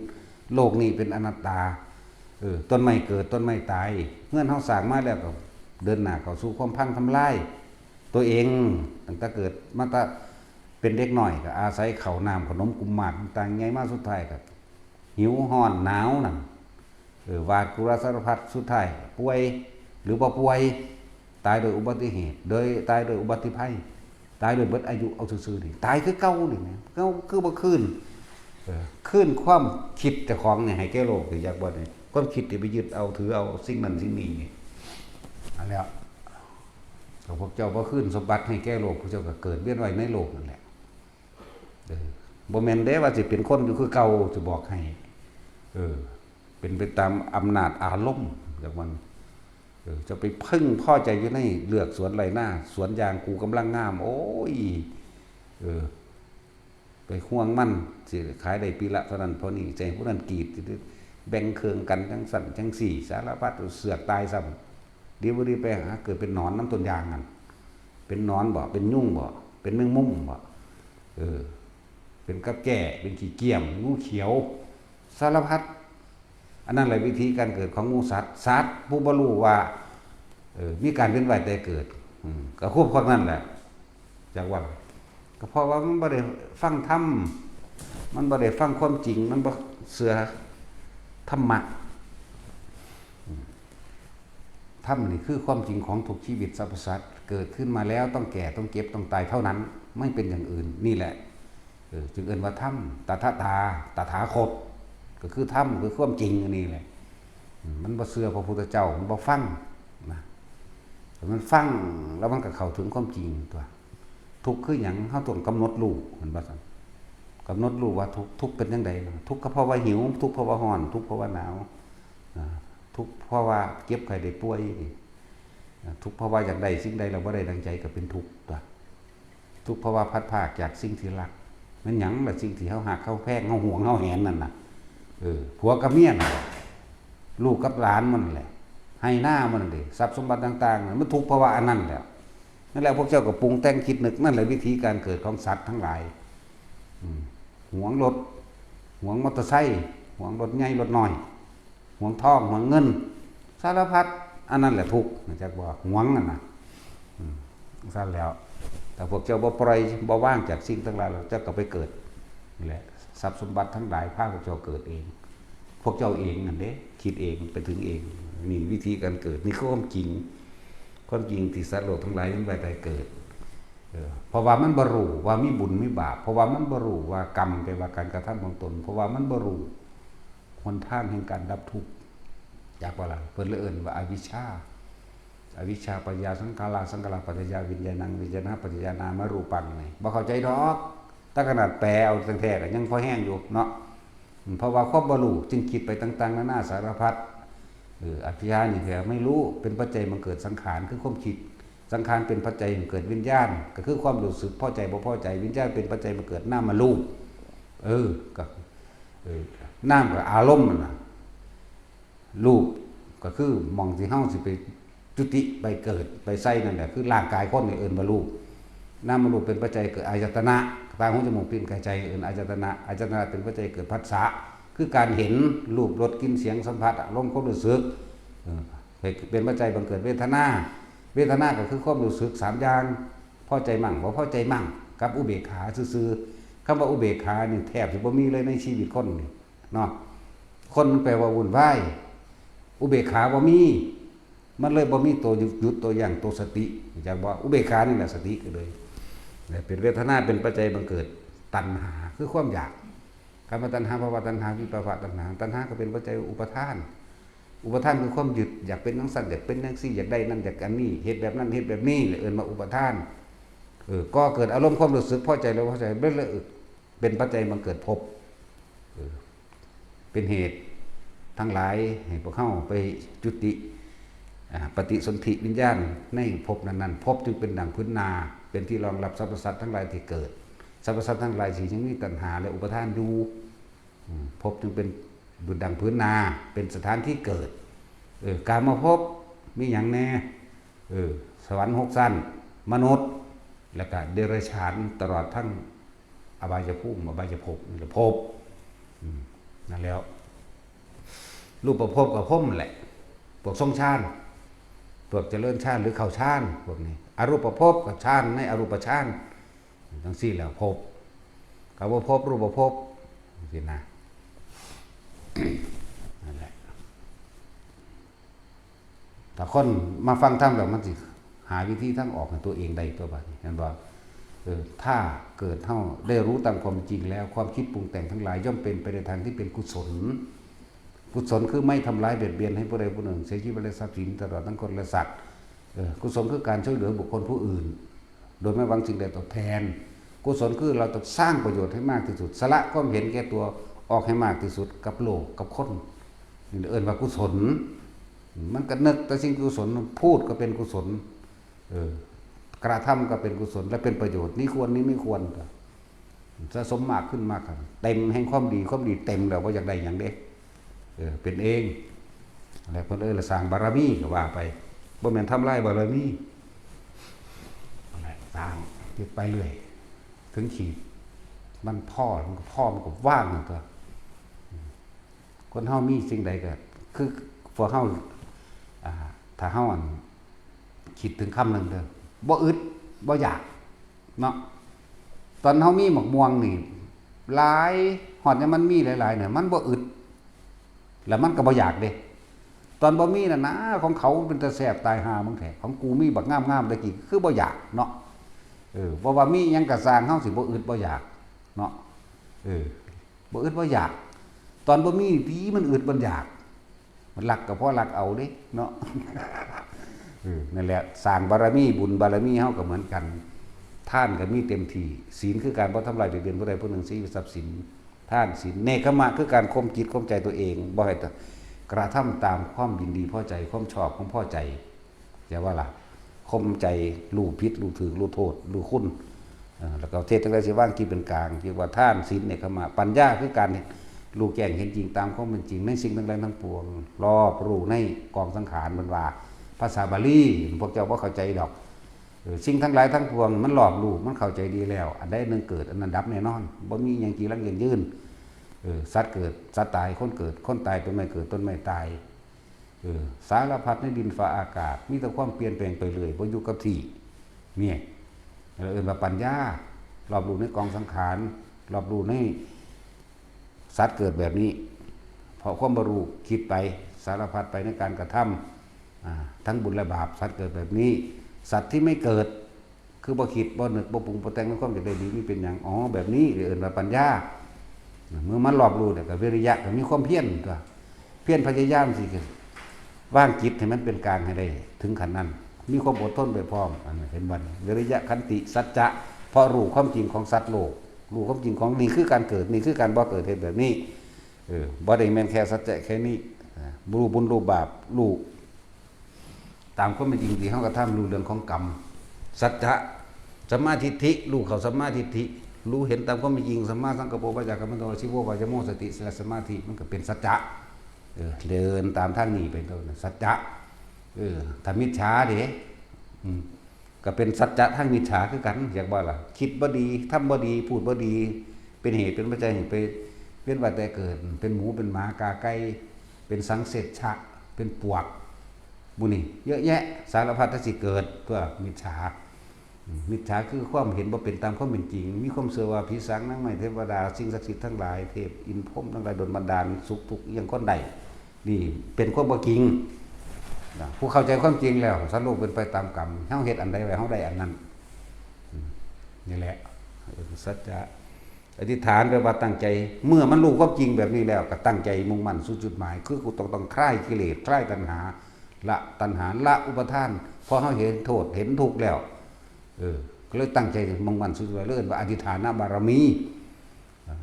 โลกนี้เป็นอนัตตา เออ ต้นไม้เกิด ต้นไม้ตาย เฮือนเฮาสร้างมาแล้วก็เดินหน้าเข้าสู่ความพังทำลาย ตัวเอง ตั้งแต่เกิดมาแต่เป็นเด็กน้อยก็อาศัยข้าวน้ำขนมกุมมารต่างๆ ใหญ่มาสุดท้ายก็ หิวฮ้อนหนาวนั่น เออ หวาดกลัวสารพัด สุดท้ายป่วย หรือบ่ป่วย ตายโดยอุบัติเหตุ โดย ตายโดยอุบัติภัย ตายโดยเบิดอายุ เอาซื่อๆ นี่ ตายคือเก่านี่แหม เก่าคือบ่คืน เออ คืนความคิดเจ้าของนี่ให้แก่โลก สิอยากบ่นี่ ความคิดที่ไปยึดเอาถือเอาสิ่งนั้นสิ่งนี้นี่ อันแล้ว ถ้าพวกเจ้าบ่คืนสมบัติให้แก่โลก พวกเจ้าก็เกิดเวียนว่ายในโลกนั่นแหละ เออ บ่แม่นเด้ว่าสิเป็นคนอยู่คือเก่า สิบอกให้ เออ เป็นไปตามอำนาจอารมณ์จากมัน เออ จะไปพึงพอใจอยู่ในเลือกสวนไร่นา สวนยางกูกำลังงาม โอ้ย เออ ไปห่วงมัน สิขายได้ปีละเท่านั้นเท่านี้ จะให้ผู้นั้นกรีด สิแบ่งเครื่องกันจั่งซั่นจั่งซี้ สารพัด เสือกตายซ้ำ ดีบ่ดีไปหาเกิดเป็นหนอนนำต้นยางนั่น เป็นหนอนบ่ เป็นยุงบ่ เป็นแมงมุมบ่ เออ เป็นกับแก้ เป็นขี้เกียม งูเขียว สารพัด อันนั้นแหละวิธีการเกิดของหมู่สัตว์ สัตว์ผู้บ่รู้ว่า เออ มีการเวียนว่ายตายเกิด อืม ก็คือพวกนั้นแหละ จักว่า ก็เพราะว่ามันบ่ได้ฟังธรรม มันบ่ได้ฟังความจริง มันบ่เชื่อธรรมะ อืม ธรรมนี่คือความจริงของทุกชีวิตสรรพสัตว์ เกิดขึ้นมาแล้วต้องแก่ ต้องเจ็บ ต้องตายเท่านั้น ไม่เป็นอย่างอื่น นี่แหละ เออ จึงเอิ้นว่าธรรม ตถาตา ตถาคต ก็คือธรรม คือความจริงอันนี้แหละ อืม มันบ่เชื่อพระพุทธเจ้า มันบ่ฟังนะ แต่มันฟังแล้วมันก็เข้าถึงความจริงตัว ทุกข์คือหยัง เฮาต้องกำหนดรู้ เห็นบ่ซั่น กำหนดรู้ว่าทุกข์ ทุกข์เป็นจั่งใด ทุกข์ก็เพราะว่าหิว ทุกข์เพราะว่าร้อน ทุกข์เพราะว่าหนาว อ่า ทุกข์เพราะว่าเจ็บไข้ได้ป่วยนี่ อ่า ทุกข์เพราะว่าอยากได้สิ่งใดแล้วบ่ได้ดังใจก็เป็นทุกข์ตัว ทุกข์เพราะว่าพลัดพรากจากสิ่งที่รัก แม่นหยังล่ะ สิ่งที่เฮาฮัก เฮาแพง เฮาหวง เฮาแหนนั่นน่ะ เออ ผัวกับเมียนั่นแหละ ลูกกับหลานมันแหละ ไฮ่นามันนั่นเด้ ทรัพย์สมบัติต่างๆ มันทุกข์เพราะว่าอันนั้นแหละ นั่นแหละ พวกเจ้าก็ปรุงแต่งคิดนึก นั่นแหละวิธีการเกิดของสัตว์ทั้งหลาย อืม หวงรถ หวงมอเตอร์ไซค์ หวงรถใหญ่รถน้อย หวงทอง หวงเงิน สารพัด อันนั้นแหละทุกข์ จักว่าหวงนั่นน่ะ อืม ซั่นแล้ว แต่พวกเจ้าบ่ปล่อย บ่วางจากสิ่งทั้งหลาย แล้วเจ้าก็ไปเกิด นี่แหละ ทรัพย์สมบัติทั้งหลายพาพวกเจ้าเกิดเอง พวกเจ้าเองนั่นเด้ คิดเอง ไปถึงเอง นี่วิธีการเกิด นี่คือความจริง ความจริงที่สัตว์โลกทั้งหลายมันไปได้เกิด เออ เพราะว่ามันบ่รู้ว่ามีบุญมีบาป เพราะว่ามันบ่รู้ว่ากรรมแปลว่าการกระทำของตน เพราะว่ามันบ่รู้หนทางแห่งการดับทุกข์ จักว่าล่ะ เพิ่นเลยเอิ้นว่าอวิชชา อวิชชาปัจจยาสังขารา สังขาราปัจจยาวิญญาณัง วิญญาณปัจจยานามารูปังนี่บ่เข้าใจดอก แต่ขนาดแปลเอาแท้ๆก็ยังพอแฮงอยู่เนาะ เพราะว่าความบ่ฮู้จึงคิดไปต่างๆนานาสารพัด เออ อวิชชานี่คือไม่รู้ เป็นปัจจัยบังเกิดสังขาร คือความคิด สังขารเป็นปัจจัยบังเกิดวิญญาณ ก็คือความรู้สึกพอใจบ่พอใจ วิญญาณเป็นปัจจัยบังเกิดนามรูป เออ ก็ เออ นามก็อารมณ์นั่นน่ะ รูปก็คือหม่องที่เฮาสิไปจุติไปเกิดไปใส่นั่นแหละ คือร่างกายคนนี่เอิ้นว่ารูป นามรูปเป็นปัจจัยเกิดอายตนะ ตา หู จมูก ลิ้น กาย ใจ เอิ้นอายตนะ อายตนะเป็นปัจจัยเกิดผัสสะ คือการเห็น รูป รส กลิ่น เสียง สัมผัส อารมณ์ ความรู้สึก เออ เป็นปัจจัยบังเกิดเวทนา เวทนาก็คือความรู้สึกสามอย่าง พอใจมั่ง บ่พอใจมั่ง กับอุเบกขาซื่อๆ คำว่าอุเบกขานี่แทบสิบ่มีเลยในชีวิตคนนี่เนาะ คนมันแปลว่าวุ่นวาย อุเบกขาบ่มี มันเลยบ่มีตัวหยุด ตัวยั้ง ตัวสติ จักบ่ อุเบกขานี่แหละสติก็เลย เป็นเวทนาเป็นปัจจัยบังเกิดตัณหา คือความอยาก คำว่าตัณหา ภวตัณหา วิภวตัณหา ตัณหาก็เป็นปัจจัยอุปาทาน อุปาทานคือความยึด อยากเป็นจั่งซั้น อยากเป็นจั่งซี้ อยากได้นั่น อยากอันนี้ เฮ็ดแบบนั้น เฮ็ดแบบนี้ เอิ้นว่าอุปาทาน เออ ก่อเกิดอารมณ์ความรู้สึกพอใจหรือบ่พอใจ เป็นเลย เป็นปัจจัยบังเกิดภพ เออ เป็นเหตุทั้งหลายให้พวกเฮาไปจุติ อ่า ปฏิสนธิวิญญาณในภพนั้นๆ ภพจึงเป็นดั่งผืนนา เป็นที่รองรับสรรพสัตว์ทั้งหลายที่เกิด สรรพสัตว์ทั้งหลายที่ยังมีตัณหาและอุปาทานอยู่ อืม ภพจึงเป็นดุจดั่งผืนนา เป็นสถานที่เกิด เออ กามภพมีหยังแน่ เออ สวรรค์หกชั้น มนุษย์ แล้วก็เดรัจฉาน ตลอดทั้งอบายภูมิ อบายภพ นี่แหละภพ อืม นั่นแล้ว รูปภพกับพรหมแหละ พวกทรงฌาน พวกเจริญฌานหรือเข้าฌาน พวกนี้ อรูปภพกับฌานในอรูปฌาน จั่งซี้แล้วภพ ก็บ่ภพ รูปภพ จั่งซี้นะ นั่นแหละ ถ้าคนมาฟังธรรมแล้วมันสิหาวิธีทางออกให้ตัวเองได้ตัวบัดนี้ เห็นบ่ เออ ถ้าเกิดเฮาได้รู้ตามความจริงแล้ว ความคิดปรุงแต่งทั้งหลายย่อมเป็นไปในทางที่เป็นกุศล กุศลคือไม่ทำร้ายเบียดเบียนให้ผู้ใดผู้หนึ่งเสียชีวิตและทรัพย์สิน ตลอดทั้งคนและสัตว์ เออ กุศลคือการช่วยเหลือบุคคลผู้อื่น โดยไม่หวังสิ่งใดตอบแทน กุศลคือเราจะสร้างประโยชน์ให้มากที่สุด สละความเห็นแก่ตัวออกให้มากที่สุดกับโลกกับคน นี่เอิ้นว่ากุศล มันก็นึกแต่สิ่งกุศล พูดก็เป็นกุศล เออ กระทำก็เป็นกุศล และเป็นประโยชน์ นี่ควร นี่ไม่ควร ก็สะสมมากขึ้นมากครับ เต็มแห่งความดี ความดีเต็มแล้ว บ่อยากได้หยังเด้ เออ เป็นเอง แล้วเพิ่นเอิ้นละสร้างบารมีก็ว่าไป บ่แม่นทำลายบารมี นั่นแหละ สร้างเฮ็ดไปเรื่อย ถึงขีด มันพอ มันก็พอ มันก็ว่างนั่นตัว คนเฮามีสิ่งใดก็ คือพวกเฮา อ่า ถ้าเฮา อั่น คิดถึงคำหนึ่งเด้อ บ่อึด บ่อยาก เนาะ ตอนเฮามีหมากม่วงนี่ หลาย ฮอดยามมันมีหลายๆ เนี่ย มันบ่อึด แล้วมันก็บ่อยากเด้ ตอนบ่มีน่ะนะ ของเขาเป็นตาแซ่บตายห่ามึงแท้ ของกูมีบักงามๆ ตะกี้ คือบ่อยากเนาะ เออ เพราะว่ามีหยังก็ซ่าง เฮาสิบ่อึดบ่อยากเนาะ เออ บ่อึดบ่อยาก ตอนบ่มีติมันอึดมันอยาก มันลักก็เพราะลักเอาเด้เนาะ เออ นั่นแหละ สร้างบารมี บุญบารมีเฮาก็เหมือนกัน ทานก็มีเต็มที่ ศีลคือการบ่ทำลายเบียดเบียนผู้ใดผู้หนึ่ง เสียชีวิตทรัพย์สิน ทานศีล เนกขมะคือการข่มจิตข่มใจตัวเอง บ่ให้กระทำตามความยินดีพอใจ ความชอบความพอใจ อย่าว่าล่ะ ข่มใจ รู้ผิด รู้ถูก รู้โทษ รู้คุณ เอ่อ แล้วก็เทศจั่งใดสิวางจิตเป็นกลาง เรียกว่าทาน ศีล เนกขมะ ปัญญาคือการรู้แจ้งเห็นจริงตามความเป็นจริงในสิ่งทั้งหลายทั้งปวง รอบรู้ในกองสังขาร เพิ่นว่า ภาษาบาลี พวกเจ้าบ่เข้าใจดอก เออ สิ่งทั้งหลายทั้งปวงมันรอบรู้ มันเข้าใจดีแล้ว อันใดหนึ่งเกิด อันนั้นดับแน่นอน บ่มีหยังจีรังยั่งยืน เออ สัตว์เกิด สัตว์ตาย คนเกิด คนตาย ต้นไม้เกิด ต้นไม้ตาย เออ สารพัดในดินฟ้าอากาศ มีแต่ความเปลี่ยนแปลงไปเรื่อย บ่อยู่กับที่ เนี่ย เราเอิ้นว่าปัญญา รอบรู้ในกองสังขาร รอบรู้ในสัตว์เกิดแบบนี้ เพราะความบ่รู้ คิดไป สารพัดไปในการกระทำ อ่า ทั้งบุญและบาป สัตว์เกิดแบบนี้ สัตว์ที่ไม่เกิด คือบ่คิด บ่นึก บ่ปรุง บ่แต่งในความอยากได้ดี มีเป็นหยัง อ๋อ แบบนี้ เอิ้นว่าปัญญา เมื่อมันรอบรู้แล้วก็วิริยะ ก็มีความเพียรตัว เพียรพยายามสิ วางจิตให้มันเป็นกลางให้ได้ถึงขั้นนั้น มีความอดทนไปพร้อม อันนี้เห็นบ่นี่ วิริยะ ขันติ สัจจะ เพราะรู้ความจริงของสัตว์โลก รู้ความจริงของนี่คือการเกิด นี่คือการบ่เกิด เฮ็ดแบบนี้ เออ บ่ได้แม่นแค่สัจจะแค่นี้ อ่า รู้บุญรู้บาป รู้ตามความเป็นจริงที่เฮากระทำ รู้เรื่องของกรรม สัจจะ สัมมาทิฏฐิ รู้เข้าสัมมาทิฏฐิ รู้เห็นตามความเป็นจริง สัมมาสังกัปโป วาจากัมมันโต อาชีโว วายโม สติ และสมาธิ มันก็เป็นสัจจะ เออ เดินตามทางนี้ไปโลดนะ สัจจะ เออ ถ้ามิจฉาเด้ อืม ก็เป็นสัจจะทางมิจฉาคือกัน อยากว่าล่ะ คิดบ่ดี ทำบ่ดี พูดบ่ดี เป็นเหตุเป็นปัจจัยให้ไปเวียนว่ายตายเกิด เป็นหมู เป็นหมา กาไก่ เป็นสังเสชชะ เป็นปวก หมู่นี่ เยอะแยะ สารพัดที่สิเกิด ตัวมิจฉา อืม มิจฉาคือความเห็นบ่เป็นตามความเป็นจริง มีความเชื่อว่าผีสางนางไม้เทวดา สิ่งศักดิ์สิทธิ์ทั้งหลาย เทพอินทร์พรหมทั้งหลายดลบันดาลสุขทุกข์อิหยังคนได้ นี่เป็นความบ่จริง นะ ผู้เข้าใจความจริงแล้ว สัตว์โลกเป็นไปตามกรรม เฮาเฮ็ดอันใดไว้ เฮาได้อันนั้น อืม นี่แหละ เออ สัจจะ อธิษฐานแปลว่าตั้งใจ เมื่อมันรู้ความจริงแบบนี้แล้ว ก็ตั้งใจมุ่งมั่นสู่จุดหมาย คือกูต้อง ต้องคลายกิเลส คลายตัณหา ละตัณหา ละอุปาทาน พอเฮาเห็นโทษ เห็นทุกข์แล้ว เออ ก็เลยตั้งใจมุ่งมั่นสู่จุดหมาย เลยเอิ้นว่าอธิษฐานบารมี อ่า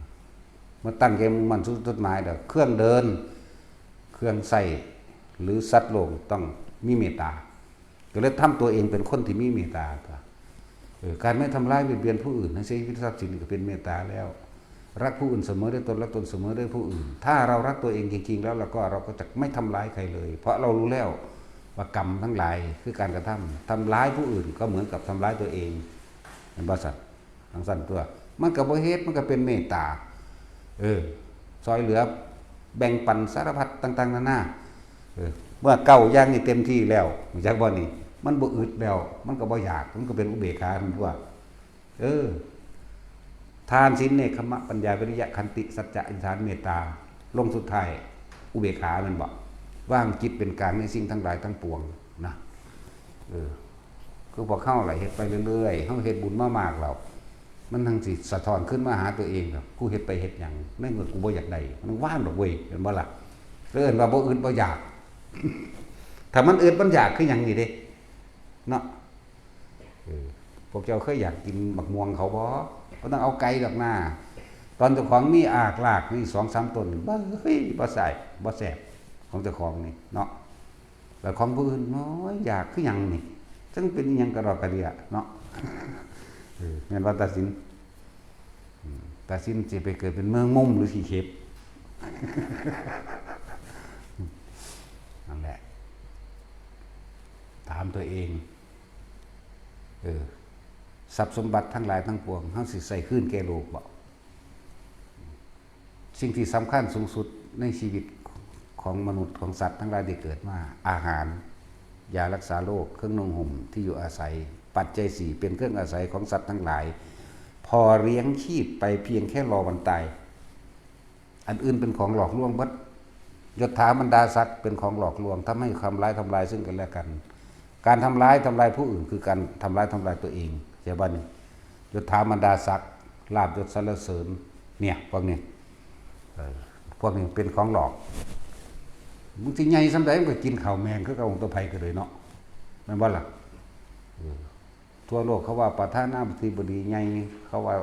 เมื่อตั้งใจมุ่งมั่นสู่จุดหมายแล้ว เครื่องเดิน เครื่องใช้ หรือสัตว์โลกต้องมีเมตตา ก็เลยทำตัวเองเป็นคนที่มีเมตตา เออ การไม่ทำร้ายเบียดเบียนผู้อื่น ให้เสียชีวิตทรัพย์สินก็เป็นเมตตาแล้ว รักผู้อื่นเสมอด้วยตน และตนเสมอด้วยผู้อื่น ถ้าเรารักตัวเองจริงๆ แล้ว เราก็ เราก็จะไม่ทำร้ายใครเลย เพราะเรารู้แล้วว่ากรรมทั้งหลายคือการกระทำ ทำร้ายผู้อื่นก็เหมือนกับทำร้ายตัวเอง เห็นบ่สัตว์ จั่งซั่นตัว มันก็บ่เฮ็ด มันก็เป็นเมตตา เออ ซอยเหลือ แบ่งปันสารพัดต่างๆ นานา เออ เมื่อเก้าอย่างนี้เต็มที่แล้ว รู้จักบ่นี่ มันบ่อึดแล้ว มันก็บ่อยาก มันก็เป็นอุเบกขาซั่นตัว เออ ทาน ศีล เนกขัมมะ ปัญญา วิริยะ ขันติ สัจจะ อธิษฐาน เมตตา ลงสุดท้าย อุเบกขาแม่นบ่ วางจิตเป็นกลางในสิ่งทั้งหลายทั้งปวงนะ เออ คือพวกเฮาล่ะเฮ็ดไปเรื่อยๆ เฮาเฮ็ดบุญมามากแล้ว มันทั้งสิสะท้อนขึ้นมาหาตัวเองแบบ กูเฮ็ดไปเฮ็ดหยัง ในเมื่อกูบ่อยากได้ มันว่างดอกเว้ย เห็นบ่ล่ะ เอิ้นว่าบ่อึดบ่อยาก ถ้ามันอึดมันอยากคือหยังนี่เด้ เนาะ เออ พวกเจ้าเคยอยากกินบักม่วงเขาบ่ บ่ต้องเอาไกลดอกนา ตอนเจ้าของมีอากลากนี่สองสามต้น บ่ เฮ้ย บ่ใส่ บ่แซ่บ ของเจ้าของนี่เนาะ แล้วของผู้อื่น โอ้ย อยากคือหยังนี่ จั่งเป็นอิหยังกะดอกกะเดี้ยเนาะ เออ แม่นว่าตาสิน อืม ตาสินสิไปเกิดเป็นแมงมุมหรือขี้เข็บ นั่นแหละ ถามตัวเอง เออ ทรัพย์สมบัติทั้งหลายทั้งปวง เฮาสิใส่คืนแก่โลกบ่ สิ่งที่สำคัญสูงสุดในชีวิตของมนุษย์ของสัตว์ทั้งหลายที่เกิดมา อาหาร ยารักษาโรค เครื่องนุ่งห่ม ที่อยู่อาศัย ปัจจัยสี่เป็นเครื่องอาศัยของสัตว์ทั้งหลาย พอเลี้ยงชีพไปเพียงแค่รอวันตาย อันอื่นเป็นของหลอกลวงเบิด ยศถาบรรดาศักดิ์เป็นของหลอกลวง ทำให้ทำร้ายทำลายซึ่งกันและกัน การทำร้ายทำลายผู้อื่นคือการทำร้ายทำลายตัวเอง เข้าใจบ่นี่ ยศถาบรรดาศักดิ์ ลาภยศสรรเสริญ เนี่ย พวกนี้ เออ พวกนี้เป็นของหลอก มึงสิใหญ่ส่ำใดมึงก็กินข้าวแมงคือเก่า ตัวไผก็เลยเนาะ แม่นบ่ล่ะ เออ ทั่วโลกเขาว่าประธานาธิบดีใหญ่ เขาว่า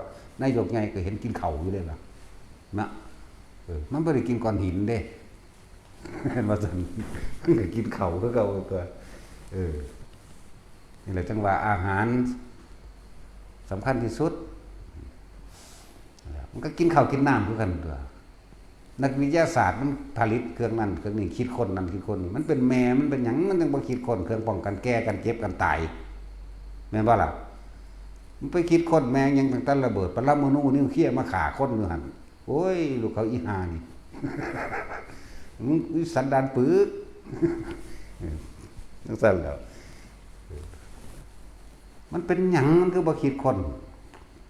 นายกใหญ่ก็เห็นกินข้าวอยู่เด้ล่ะ นะ เออ มันบ่ได้กินก้อนหินเด้ เห็นว่าซั่น มันก็กินข้าวคือเก่าตัว เออ นี่แหละจั่งว่าอาหารสำคัญที่สุด มันก็กินข้าวกินน้ำคือกันตัว นักวิทยาศาสตร์มันผลิตเครื่องนั้นเครื่องนี้ คิดค้นนั่นคิดค้นนี่ มันเป็นแม่ มันเป็นหยัง มันจั่งบ่คิดค้นเครื่องป้องกันแก่ กันเจ็บ กันตาย แม่นบ่ล่ะ มันไปคิดค้นแม่งหยังตั้งแต่ระเบิดปรมาณูนิวเคลียร์มาฆ่าคนอยู่หั่น โอ้ย ลูกเขาอีห่านี่ มึงอีสันดานปึก เออ จั่งซั่นแหล้ว มันเป็นหยัง มันคือบ่คิดค้น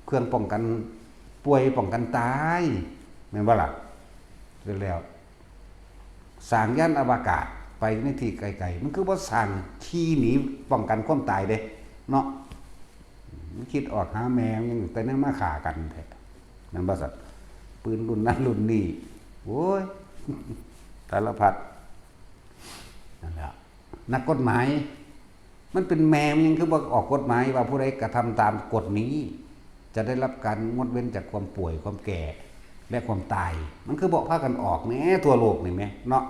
เครื่องป้องกันป่วย ป้องกันตาย แม่นบ่ล่ะ เสร็จแล้ว สร้างยานอวกาศไปในที่ไกลๆ มันคือบ่สร้างที่หนีป้องกันความตายเด้ เนาะ มันคิดออกหาแม่ง แต่ยังมาฆ่ากันแท้ แม่นบ่สัตว์ ปืนรุ่นนั้นรุ่นนี้ โอ้ย สารพัด นั่นแหละ นักกฎหมาย มันเป็นแม่มันยังคือบ่ออกกฎหมายว่าผู้ใดกระทำตามกฎนี้ จะได้รับการงดเว้นจากความป่วย ความแก่ และความตาย มันคือบ่พากันออกแหน่ทั่วโลกนี่แหมเนาะ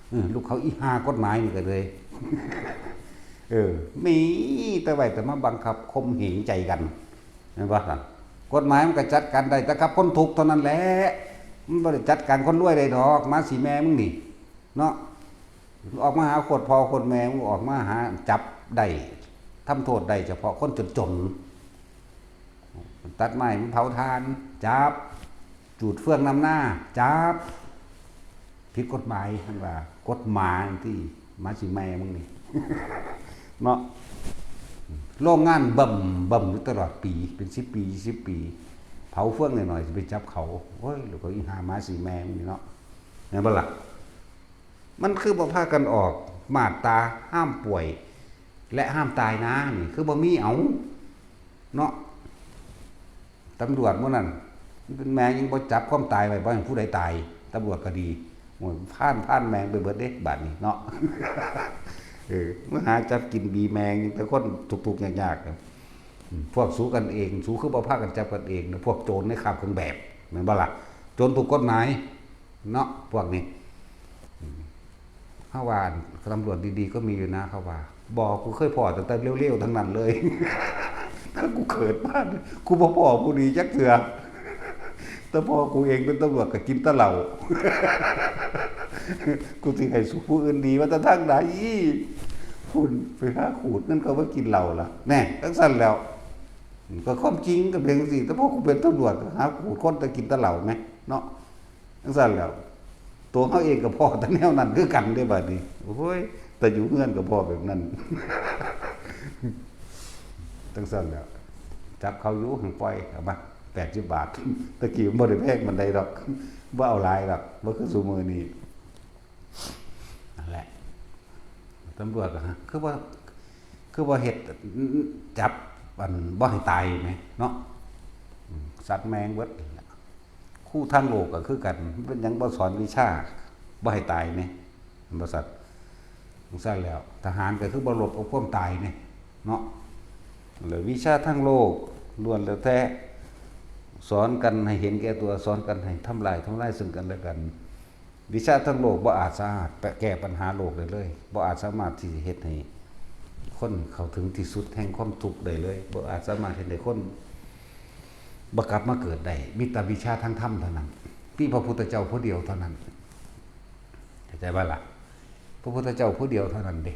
เออ ลูกเขาอีห่ากฎหมายนี่ก็เลย เออ มีแต่ไว้แต่มาบังคับข่มเหงใจกัน แม่นบ่ล่ะ กฎหมายมันก็จัดการได้แต่กับคนทุกข์เท่านั้นแหละ มันบ่ได้จัดการคนรวยได้ดอก หมาสีแม่มึงนี่ เนาะ ออกมาหาโคตรพ่อโคตรแม่ มึงออกมาหาจับได้ ทำโทษได้เฉพาะคนจนๆ ตัดไม้มันเผาถ่าน จับ จูดเฟืองนำหน้า จับ ผิดกฎหมาย ท่านว่า กฎหมายที่หมาสีแม่มึงนี่ เนาะ โรงงานเบิ่มเบิ่มอยู่ตลอดปี เป็นสิบปี ยี่สิบปี เผาเฟืองหน่อยๆ สิไปจับเขา โอ้ย แล้วก็อีห่าหมาสีแม่มึงนี่เนาะ แม่นบ่ล่ะ มันคือบ่พากันออกมาตราห้ามป่วย และห้ามตายนะ นี่คือบ่มี เอา เนาะ ตำรวจหมู่นั้น มันเป็นแม่ยังบ่จับความตายไว้ บ่ให้ผู้ใดตาย ตำรวจก็ดี โอ้ย พาน พานแม่งไปเบิดเด้ บาดนี้เนาะ เออ มาหาจับกินบีแม่ง แต่คนทุกข์ๆ ยากๆ อืม พวกสูกันเอง สูคือบ่พากันจับกันเองนะ พวกโจรในคราบเครื่องแบบ แม่นบ่ล่ะ โจรถูกกฎหมาย เนาะ พวกนี้ อืม เฮาว่าตำรวจดีๆ ก็มีอยู่นะ เขาว่า บ่ กูเคยพ้อตั้งแต่เลวๆ ทั้งนั้นเลย ถ้ากูเกิดมา กูบ่พ้อผู้ดีจักเทื่อ แต่พ่อกูเองเป็นตำรวจก็กินแต่เหล้า กูสิให้สุผู้อื่นดีมาแต่ทางใด คุณไปหาขูดเงินเขามากินเหล้าล่ะ แน่ จังซั่นแล้ว ก็ความจริงก็เป็นจังซี่ แต่พ่อกูเป็นตำรวจก็หาขูดคนแต่กินแต่เหล้าแหม เนาะ จังซั่นแล้ว ตัวเขาเองก็พ้อแต่แนวนั้นคือกันเด้บัดนี้ โอ้ย แต่อยู่เฮือนก็พ้อแบบนั้น จังซั่นแล้ว จับเขาอยู่ หั่นปล่อยเอามา แปดสิบบาท ตะกี้มันบ่ได้แพงปานใดดอก บ่เอาหลายดอก บ่คือซุมื้อนี้ นั่นแหละ ตำรวจก็ ฮะ คือว่า คือว่าเฮ็ด จับ อัน บ่ให้ตายแหมเนาะ อืม สัตว์แม่งเบิดนั่นแหละ ครูทางโลกก็คือกัน มันเป็นหยังบ่สอนวิชา บ่ให้ตายแหม บริษัท จังซั่นแล้ว ทหารก็คือบ่รบกับความตายแหมเนาะ แล้ววิชาทางโลกล้วนแล้วแต่สอนกันให้เห็นแก่ตัว สอนกันให้ทำลาย ทำลายซึ่งกันและกัน วิชาทางโลกบ่อาจสามารถแก้ปัญหาโลกได้เลย บ่อาจสามารถที่จะเฮ็ดให้คนเข้าถึงที่สุดแห่งความทุกข์ได้เลย บ่อาจสามารถเฮ็ดให้คนบ่กลับมาเกิดได้ มีแต่วิชาทางธรรมเท่านั้น มีพระพุทธเจ้าผู้เดียวเท่านั้น เข้าใจบ่ล่ะ พระพุทธเจ้าผู้เดียวเท่านั้นเด้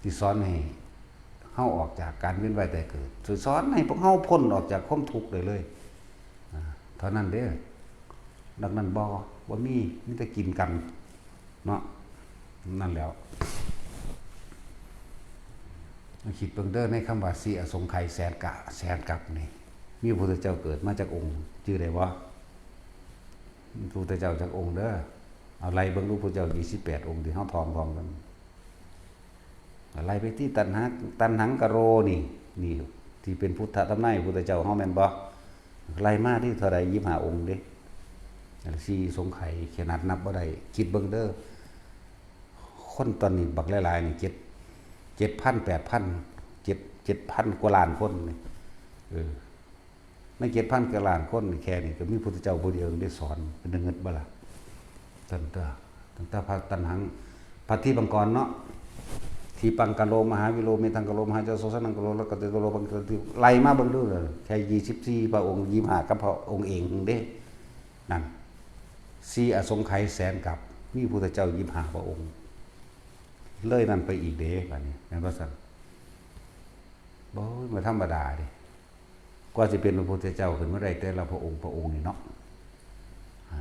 ที่สอนให้เฮาออกจากการเวียนว่ายตายเกิด สอนให้พวกเฮาพ้นออกจากความทุกข์ได้เลย อ่า เท่านั้นเด้อ นอกนั้นบ่ บ่มี มีแต่กินกัน เนาะ นั่นแหล้ว คิดเบิ่งเด้อ ในคำว่า สี่อสงไขยแสนกะ แสนกัปนี่ มีพระพุทธเจ้าเกิดมาจักองค์ จื่อได้บ่ พระพุทธเจ้าจักองค์เด้อ เอาไล่เบิ่งดู พระเจ้ายี่สิบแปดองค์ที่เฮาท่องพร้อมกัน ไล่ไปที่ตัณหา ตัณหังกะโรนี่ นี่ ที่เป็นพุทธตำนานพุทธเจ้าเฮาแม่นบ่ ไล่มาที่เท่าใด ยี่สิบห้าองค์เด้ สี่สงไขยขนาดนับบ่ได้ คิดเบิ่งเด้อ คนตอนนี้บักหลายๆ นี่ เจ็ด เจ็ดพัน แปดพัน เจ็ด เจ็ดพันกว่าล้านคนนี่ เออ ในเจ็ดพันกว่าล้านคนนี่ แค่นี้ก็มีพุทธเจ้าผู้เดียวได้สอน เป็นเงินบ่ล่ะ ตั้งแต่ ตั้งแต่พระตัณหัง พระทิพย์ปงกรเนาะ ทีปังกะโล มหาวิโล เมธังกะโล มหาจโสสนังกะโล แล้วก็เตโล ปังกะโล ไล่มาเบิ่งดูเลย แค่ยี่สิบสี่พระองค์ ยี่สิบห้ากับพระองค์เองเด้ นั่น สี่อสงไขยแสนกัป มีพุทธเจ้ายี่สิบห้าพระองค์ เลยนั่นไปอีกเด้ บัดนี้ แม่นบ่ซั่น บ่ บ่ธรรมดาเด้ กว่าสิเป็นพระพุทธเจ้าขึ้นมาได้แต่ละพระองค์ พระองค์นี่เนาะ อ่า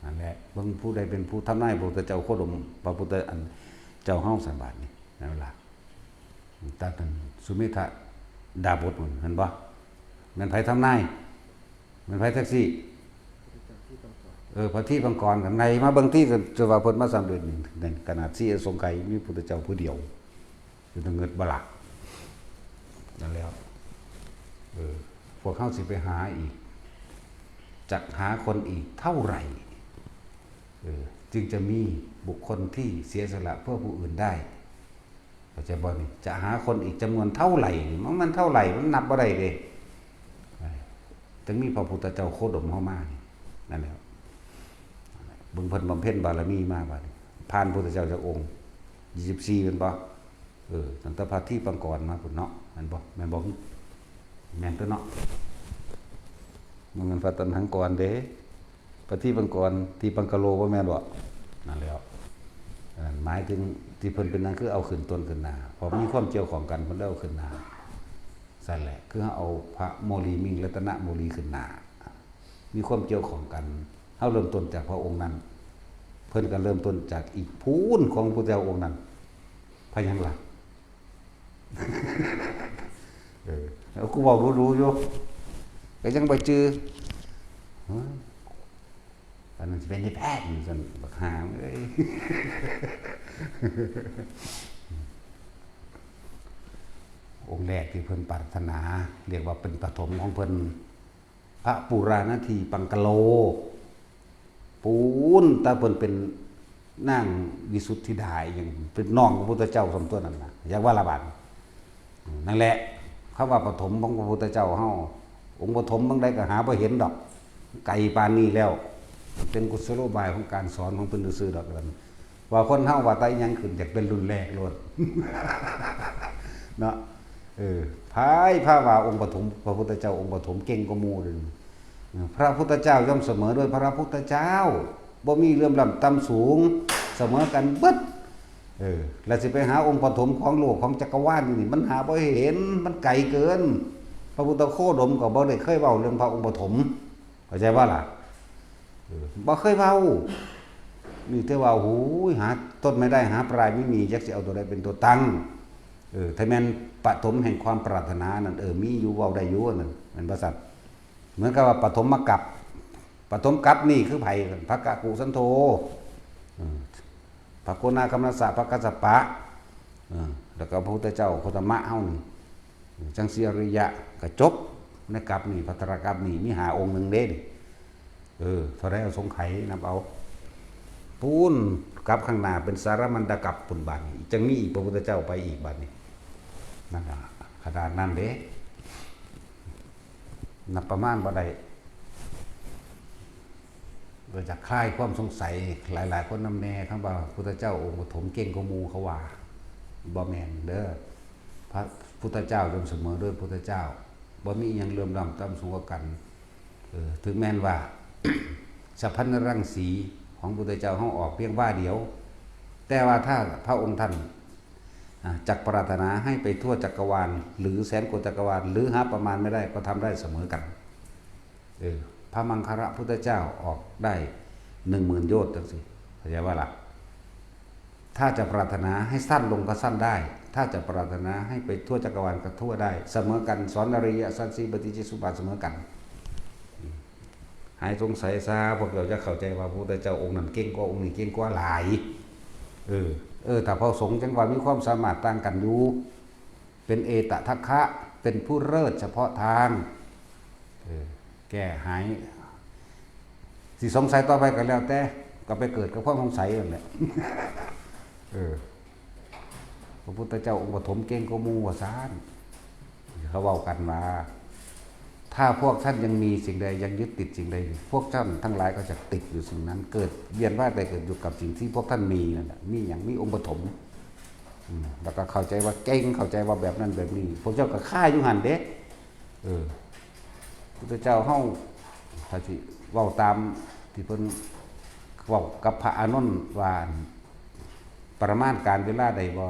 นั่นแหละ เบิ่งผู้ใดเป็นผู้ทำนายพระพุทธเจ้าโคดม พระพุทธอันเจ้าเฮาสันบาทนี่ นั่นล่ะ ตัดนั่น สุเมธดาบทนั่น เห็นบ่ แม่นไผทำนาย แม่นไผแท็กซี่ เออ พระทิพย์ปงกรกันไง มาเบิ่งที่จะว่าเพิ่นมาสำเร็จนี่ นั่นขนาดสี่อสงไขยมีพุทธเจ้าผู้เดียว อยู่ในเงินบ่ล่ะ นั่นแล้ว เออ พวกเฮาสิไปหาอีก จักหาคนอีกเท่าไหร่ เออ จึงจะมีบุคคลที่เสียสละเพื่อผู้อื่นได้ เข้าใจบ่นี่ จะหาคนอีกจำนวนเท่าไหร่นี่ มัน มันเท่าไหร่ มันนับบ่ได้เด้ จั่งมีพระพุทธเจ้าโคดมเข้ามานี่ นั่นแหละ เบิ่งเพิ่นบำเพ็ญบารมีมาบัดนี้ ผ่านพุทธเจ้าจักองค์ ยี่สิบสี่ แม่นบ่ เออ ตั้งแต่พระทีปังกรมาพุ้นเนาะ แม่นบ่ แม่นบ่ แม่นตัวเนาะ บ่แม่นพระตัณหังกรเด้ พระทีปังกร ทีปังกะโล บ่แม่นบ่ นั่นแหล้ว อันนั้นหมายถึงที่เพิ่นเป็นนั่นคือเอาขึ้นต้นขึ้นหน้า เพราะมีความเกี่ยวข้องกัน เพิ่นเลยเอาขึ้นหน้า ซั่นแหละ คือเอาพระโมลีมิงรัตนโมลีขึ้นหน้า มีความเกี่ยวข้องกัน เฮาเริ่มต้นจากพระองค์นั้น เพิ่นก็เริ่มต้นจากอีกพู้นของพระพุทธเจ้าองค์นั้น พระหยังล่ะ เออ แล้วกูเว้ารู้ๆอยู่ ก็ยังบ่จื่อ เฮ้ย อันนั้นสิเป็นนายแพทย์อยู่ซั่น บักห่าเอ้ย องค์แรกที่เพิ่นปรารถนา เรียกว่าเป็นปฐมของเพิ่น พระปุราณทีปังกะโล ปูน แต่เพิ่นเป็นนางวิสุทธิดาอีหยัง เป็นน้องของพระพุทธเจ้าสองตัวนั่นน่ะ อยากว่าละบาด นั่นแหละ คำว่าปฐมของพระพุทธเจ้าเฮา องค์ปฐมบางใดก็หาบ่เห็นดอก ไกลปานนี้แล้ว เป็นกุศโลบายของการสอนของเพิ่นซื่อๆดอก ว่าคนเฮาว่าแต่อิหยังขึ้นอยากเป็นรุ่นแรกโลด เนาะ เออ พายพาว่าองค์ปฐม พระพุทธเจ้าองค์ปฐมเก่งกว่าหมู่เด้อ พระพุทธเจ้าย่อมเสมอด้วยพระพุทธเจ้า บ่มีเหลื่อมล้ำต่ำสูง เสมอกันเบิด เออ แล้วสิไปหาองค์ปฐมของโลกของจักรวาลนี่ มันหาบ่เห็น มันไกลเกิน พระพุทธโคดมก็บ่ได้เคยเว้าเรื่องพระองค์ปฐม เข้าใจบ่ล่ะ เออ บ่เคยเว้า มีแต่ว่า โอ้ย หาต้นไม่ได้ หาปลายไม่มี จักสิเอาตัวใดเป็นตัวตั้ง เออ ถ้าแม่นปฐมแห่งความปรารถนานั่น เออ มีอยู่ เว้าได้อยู่นั่น แม่นบ่ซั่น เหมือนกับว่าปฐมกัป ปฐมกัปนี่คือไผ พระกกุสันโธ เออ พระโกนาคมนัสสะ พระกัสสปะ เออ แล้วก็พระพุทธเจ้าโคตมะเฮานี่ จั่งสิอริยะก็จบ ในกัปนี่ ภัททรกัปนี่ มีห้าองค์หนึ่งเด้นี่ เออ เท่าใดเอาสงไขยนับเอา ปูนกัปข้างหน้าเป็นสารมันดากัปพุ้นบาดนี้ จั่งมีอีกพระพุทธเจ้าไปอีกบาดนี้ นั่นล่ะ ขนาดนั้นเด้ นับประมาณบ่ได้ เพื่อจะคลายความสงสัยหลายๆคนนำแน่ คำว่าพุทธเจ้าองค์ปฐมเก่งกว่าหมู่เขาว่า บ่แม่นเด้อ พระพุทธเจ้าย่อมเสมอด้วยพุทธเจ้า บ่มีอิหยังเหลื่อมล้ำต่ำสูงกว่ากัน เออ ถึงแม้นว่า สัพพัญญรังสีของพุทธเจ้าเฮาออกเพียงว่าเดียว แต่ว่าถ้าพระองค์ท่าน อ่า จักปรารถนาให้ไปทั่วจักรวาล หรือแสนโกฏจักรวาล หรือหาประมาณไม่ได้ ก็ทำได้เสมอกัน เออ พระมังคละพุทธเจ้าออกได้หนึ่งหมื่นโยชน์จังซี่ เข้าใจบ่ล่ะ ถ้าจะปรารถนาให้สั้นลงก็สั้นได้ ถ้าจะปรารถนาให้ไปทั่วจักรวาลก็ทั่วได้ เสมอกัน สอนอริยสัจสี่ ปฏิจจสมุปบาทเสมอกัน หายสงสัยซะ พวกเจ้าจะเข้าใจว่าพระพุทธเจ้าองค์นั้นเก่งกว่าองค์นี้เก่งกว่าหลาย เออ เออ ถ้าพระสงฆ์จั่งว่ามีความสามารถต่างกันอยู่ เป็นเอตทัคคะ เป็นผู้เลิศเฉพาะทาง เออ แก้หาย สิสงสัยต่อไปก็แล้วแต่ ก็ไปเกิดกับความสงสัยนั่นแหละ เออ พระพุทธเจ้าองค์ปฐมเก่งกว่าหมู่ว่าซั่น เขาเว้ากันว่า ถ้าพวกท่านยังมีสิ่งใด ยังยึดติดสิ่งใดอยู่ พวกท่านทั้งหลายก็จะติดอยู่สิ่งนั้น เกิดเวียนว่ายตายเกิดอยู่กับสิ่งที่พวกท่านมีนั่นแหละ มีหยัง มีองค์ปฐม อืม แล้วก็เข้าใจว่าเก่ง เข้าใจว่าแบบนั้นแบบนี้ พวกเจ้าก็คาอยู่หั่นเด้ เออ พุทธเจ้าเฮา ถ้าสิเว้าตามที่เพิ่นเว้ากับพระอานนท์ว่า ประมาณการเวลาใดบ่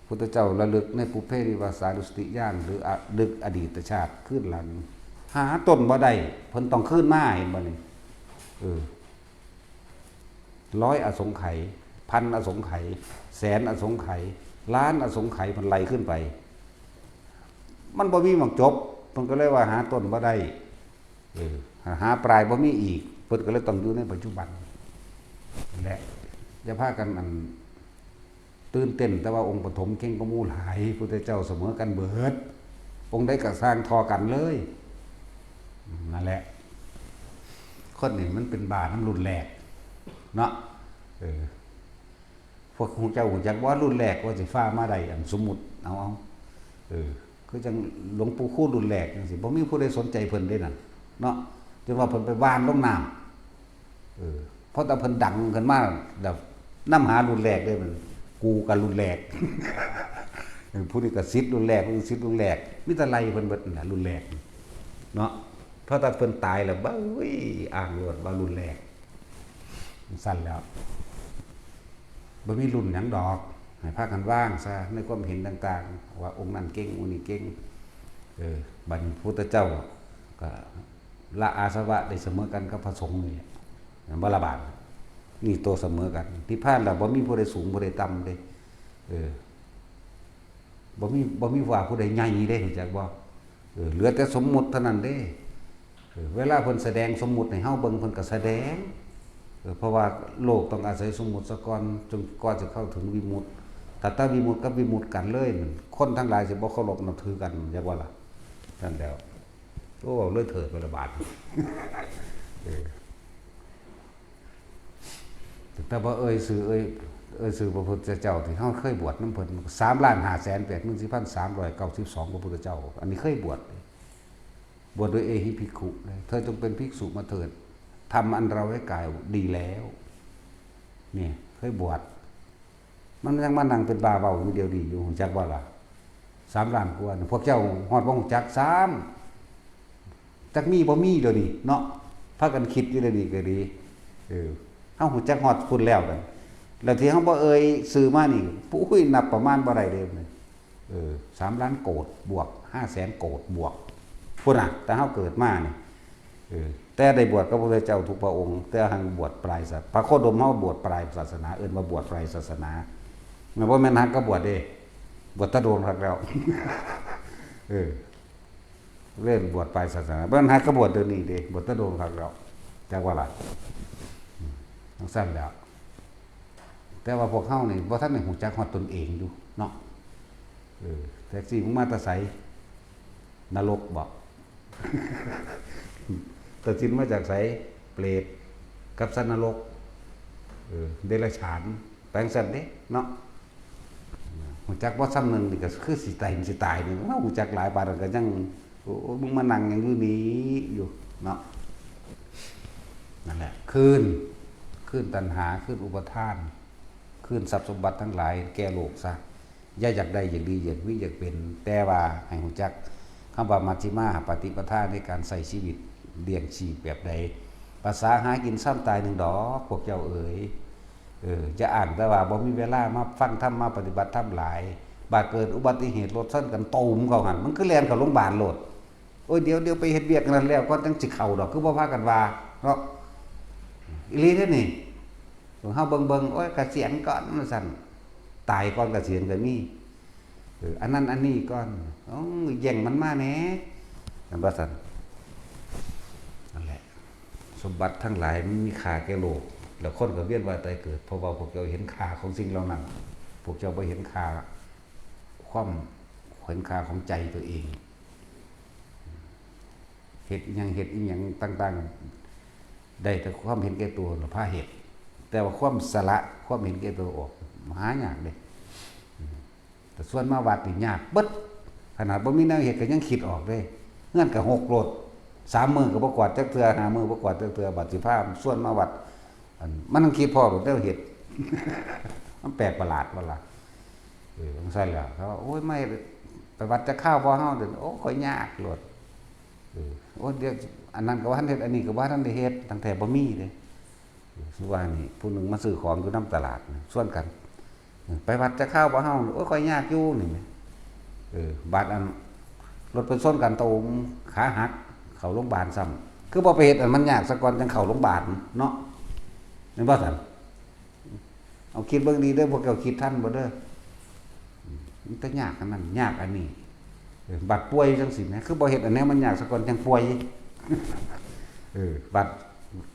พุทธเจ้าระลึกในปุพเพนิวาสานุสติญาณ หรืออะ ระลึกอดีตชาติคืนหลัง หาต้นบ่ได้ เพิ่นต้องคืนมา เห็นบ่นี่ เออ ร้อยอสงไขย พันอสงไขย แสนอสงไขย ล้านอสงไขย มันไล่ขึ้นไป มันบ่มีหม่องจบ เพิ่นก็เลยว่าหาต้นบ่ได้ เออ หาปลายบ่มีอีก เพิ่นก็เลยต้องอยู่ในปัจจุบันนั่นแหละ อย่าพากันอัน ตื่นเต้น แต่ว่าองค์ปฐมเก่งกว่าหมู่หลาย พุทธเจ้าเสมอกันเบิด องค์ใดก็ซ่างท่อกันเลย นั่นแหละ คนนี่มันเป็นบ้านำรุ่นแรก เนาะ เออ พวกเจ้าฮู้จักบ่ รุ่นแรกว่าสิฟ้ามาได้ อันสมมุติ เอา เอา เออ คือจั่งหลวงปู่คูณรุ่นแรกจั่งซี้ บ่มีผู้ใดสนใจเพิ่นเด้นั่น เนาะ จนว่าเพิ่นไปหว่านลงน้ำ เออ พอแต่เพิ่นดังขึ้นมา แล้วนำหารุ่นแรกเด้ มัน กูก็รุ่นแรก เออ ผู้นี้ก็ศิษย์รุ่นแรก ผู้นี้ศิษย์รุ่นแรก มีแต่ไล่เพิ่นเบิดนั่นล่ะ รุ่นแรก เนาะ พอแต่เพิ่นตายแล้ว เบ้ย อ้างโลดว่ารุ่นแรก ซั่นแล้ว บ่มีรุ่นหยังดอก ให้พากันวางซะในความเห็นต่างๆ ว่าองค์นั้นเก่ง องค์นี้เก่ง เออ บัดนี้พุทธเจ้าก็ละอาสวะได้เสมอกันกับพระสงฆ์นี่แหละ แม่นบ่ล่ะบาด นี่โตเสมอกัน นิพพานแล้วบ่มีผู้ใดสูงผู้ใดต่ำเด้ เออ บ่มี บ่มีว่าผู้ใดใหญ่เด้ รู้จักบ่ เออ เหลือแต่สมมุติเท่านั้นเด้ เออ เวลาเพิ่นแสดงสมมุติให้เฮาเบิ่ง เพิ่นก็แสดง เออ เพราะว่าโลกต้องอาศัยสมมุติซะก่อน จนกว่าจะเข้าถึงวิมุตติ ถ้าแต่วิมุตติกับวิมุตติกันเลยนั่น คนทั้งหลายสิบ่เคารพนับถือกัน จักว่าล่ะ นั่นแหล้ว โอ้ เลยเถิดไปละบาด เออ แต่ว่าเอ่ยชื่อ เอ่ย เอ่ยชื่อพระพุทธเจ้าที่เฮาเคยบวชนำเพิ่น สามล้านห้าแสนแปดหมื่นสี่พันสามร้อยเก้าสิบสอง พระพุทธเจ้า อันนี้เคยบวช บวชโดยเอหิภิกขุเลย เธอจงเป็นภิกษุมาเถิด ทำอันเราให้กล่าวดีแล้ว เนี่ย เคยบวช มันยังมานั่งเป็นบ้าเว้าอยู่เดี๋ยวนี้อยู่ รู้จักบ่ล่ะ สามล้านกว่านี่ พวกเจ้าฮอดบ่รู้จักซ้ำ จักมีบ่มีเดี๋ยวนี้เนาะ พากันคิดอยู่เดี๋ยวนี้ก็ดี เออ เฮารู้จักฮอดพุ้นแล้วกัน แล้วที่เฮาบ่เอ่ยชื่อมานี่ ปุ้ย นับประมาณบ่ได้เด้ เออ สามล้านโกดบวก ห้าแสนโกดบวก พุ้นน่ะ แต่เฮาเกิดมานี่ เออ แต่ได้บวชกับพระพุทธเจ้าทุกพระองค์ แต่หั้นบวชปลายศาส พระโคดมเฮาบวชปลายศาสนา เอิ้นว่าบวชปลายศาสนา มันบ่แม่นหักกะบวชเด้ บวชแต่โดนคักแล้ว เออ เล่นบวชปลายศาสนา บ่แม่นหักกะบวชเดี๋ยวนี้เด้ บวชแต่โดนคักแล้ว จักว่าล่ะ อืม จั่งซั้นแหล้ว แต่ว่าพวกเฮานี่บ่ทันได้รู้จักฮอดตนเองอยู่เนาะ เออ แท็กซี่มึงมาแต่ไส นรกบ่ ตัดสินมาจากไส เปรต กับสัตว์นรก เออ เดรัจฉาน ไปจั่งซั้นเด้เนาะ รู้จักบ่ส่ำหนึ่งนี่ก็คือสิตาย สิตายนี่ เฮารู้จักหลายปานนั้นก็ยัง โอ้ มึงมานั่งหยังอยู่นี่อยู่เนาะ นั่นแหละ คืน คืนตัณหา คืนอุปาทาน คืนทรัพย์สมบัติทั้งหลายแก่โลกซะ อย่าอยากได้ อยากดี อยากมี อยากเป็น แต่ว่าให้รู้จักคำว่ามัชฌิมาปฏิปทาในการใช้ชีวิตเลี้ยงชีพแบบใด ภาษาหากินซ้ำตายหนึ่งดอก พวกเจ้าเอ๋ย เออ อย่าอ้างแต่ว่าบ่มีเวลามาฟังธรรม มาปฏิบัติธรรมหลาย บาดเกิดอุบัติเหตุรถชนกันตูมเข้าหั่น มันคือแล่นเข้าโรงพยาบาลโลด โอ้ย เดี๋ยว เดี๋ยวไปเฮ็ดเวียกนั่นแล้วก่อนจั่งสิเข้าดอก คือบ่พากันว่าเนาะ อีหลีเด้นี่ พวกเฮาเบิ่งๆ โอ้ย เกษียณก่อนว่าซั่น ตายก่อนเกษียณก็มี เออ อันนั้นอันนี้ก่อน โอ้ย แย่งมันมาแหน่ นั่นว่าซั่น นั่นแหละ สมบัติทั้งหลายมันมีค่าแก่โลก แล้วคนก็เวียนว่ายตายเกิด เพราะว่าพวกเจ้าเห็นค่าของสิ่งเหล่านั้น พวกเจ้าบ่เห็นค่า ความ เห็นค่าของใจตัวเอง เฮ็ดอิหยัง เฮ็ดอิหยังต่างๆ ได้แต่ความเห็นแก่ตัวล่ะพาเฮ็ด แต่ว่าความสละความเห็นแก่ตัวออก หายากเด้ แต่ส่วนมาวัดนี่ยากเบิด ขนาดบ่มีแนวเฮ็ดก็ยังคิดออกเด้ เฮือนก็ฮกโลด สามมื้อก็บ่กวาดจักเทื่อ ห้ามื้อบ่กวาดจักเทื่อ บัดสิพาส่วนมาวัด อัน มันต้องคิดพ้อโลดแนวเฮ็ด มันแปลกประหลาดบ่ล่ะ เออ จั่งซั้นแหละ เขาว่า โอ้ย ไม่ ไปวัดจักคาวบ่เฮา เดี๋ยวนี้ โอ้ ข้อยยากโลด เออ โอ้ เดี๋ยว อันนั้นก็บ่ทันเฮ็ด อันนี้ก็บ่ทันได้เฮ็ด ตั้งแต่บ่มีเด้ เออ คือว่านี่ ผู้หนึ่งมาซื้อของอยู่นำตลาดนี่ ชวนกัน เออ ไปวัดจักคาวบ่เฮา โอ้ย ข้อยยากอยู่นี่แหม เออ บาดอัน รถไปชนกัน ตูม ขาหัก เข้าโรงพยาบาลซ้ำ คือบ่ไปเฮ็ดอันมันยากซะก่อน จั่งเข้าโรงพยาบาลเนาะ แม่นบ่ซั่น เอาคิดเบิ่งดีเด้อ พวกเจ้าคิดทันบ่เด้อ มันแต่ยากอันนั้น ยากอันนี้ เออ บัดป่วยจั่งซี้นะ คือบ่เฮ็ดอันแนวมันยากซะก่อนจั่งป่วย เออ บัด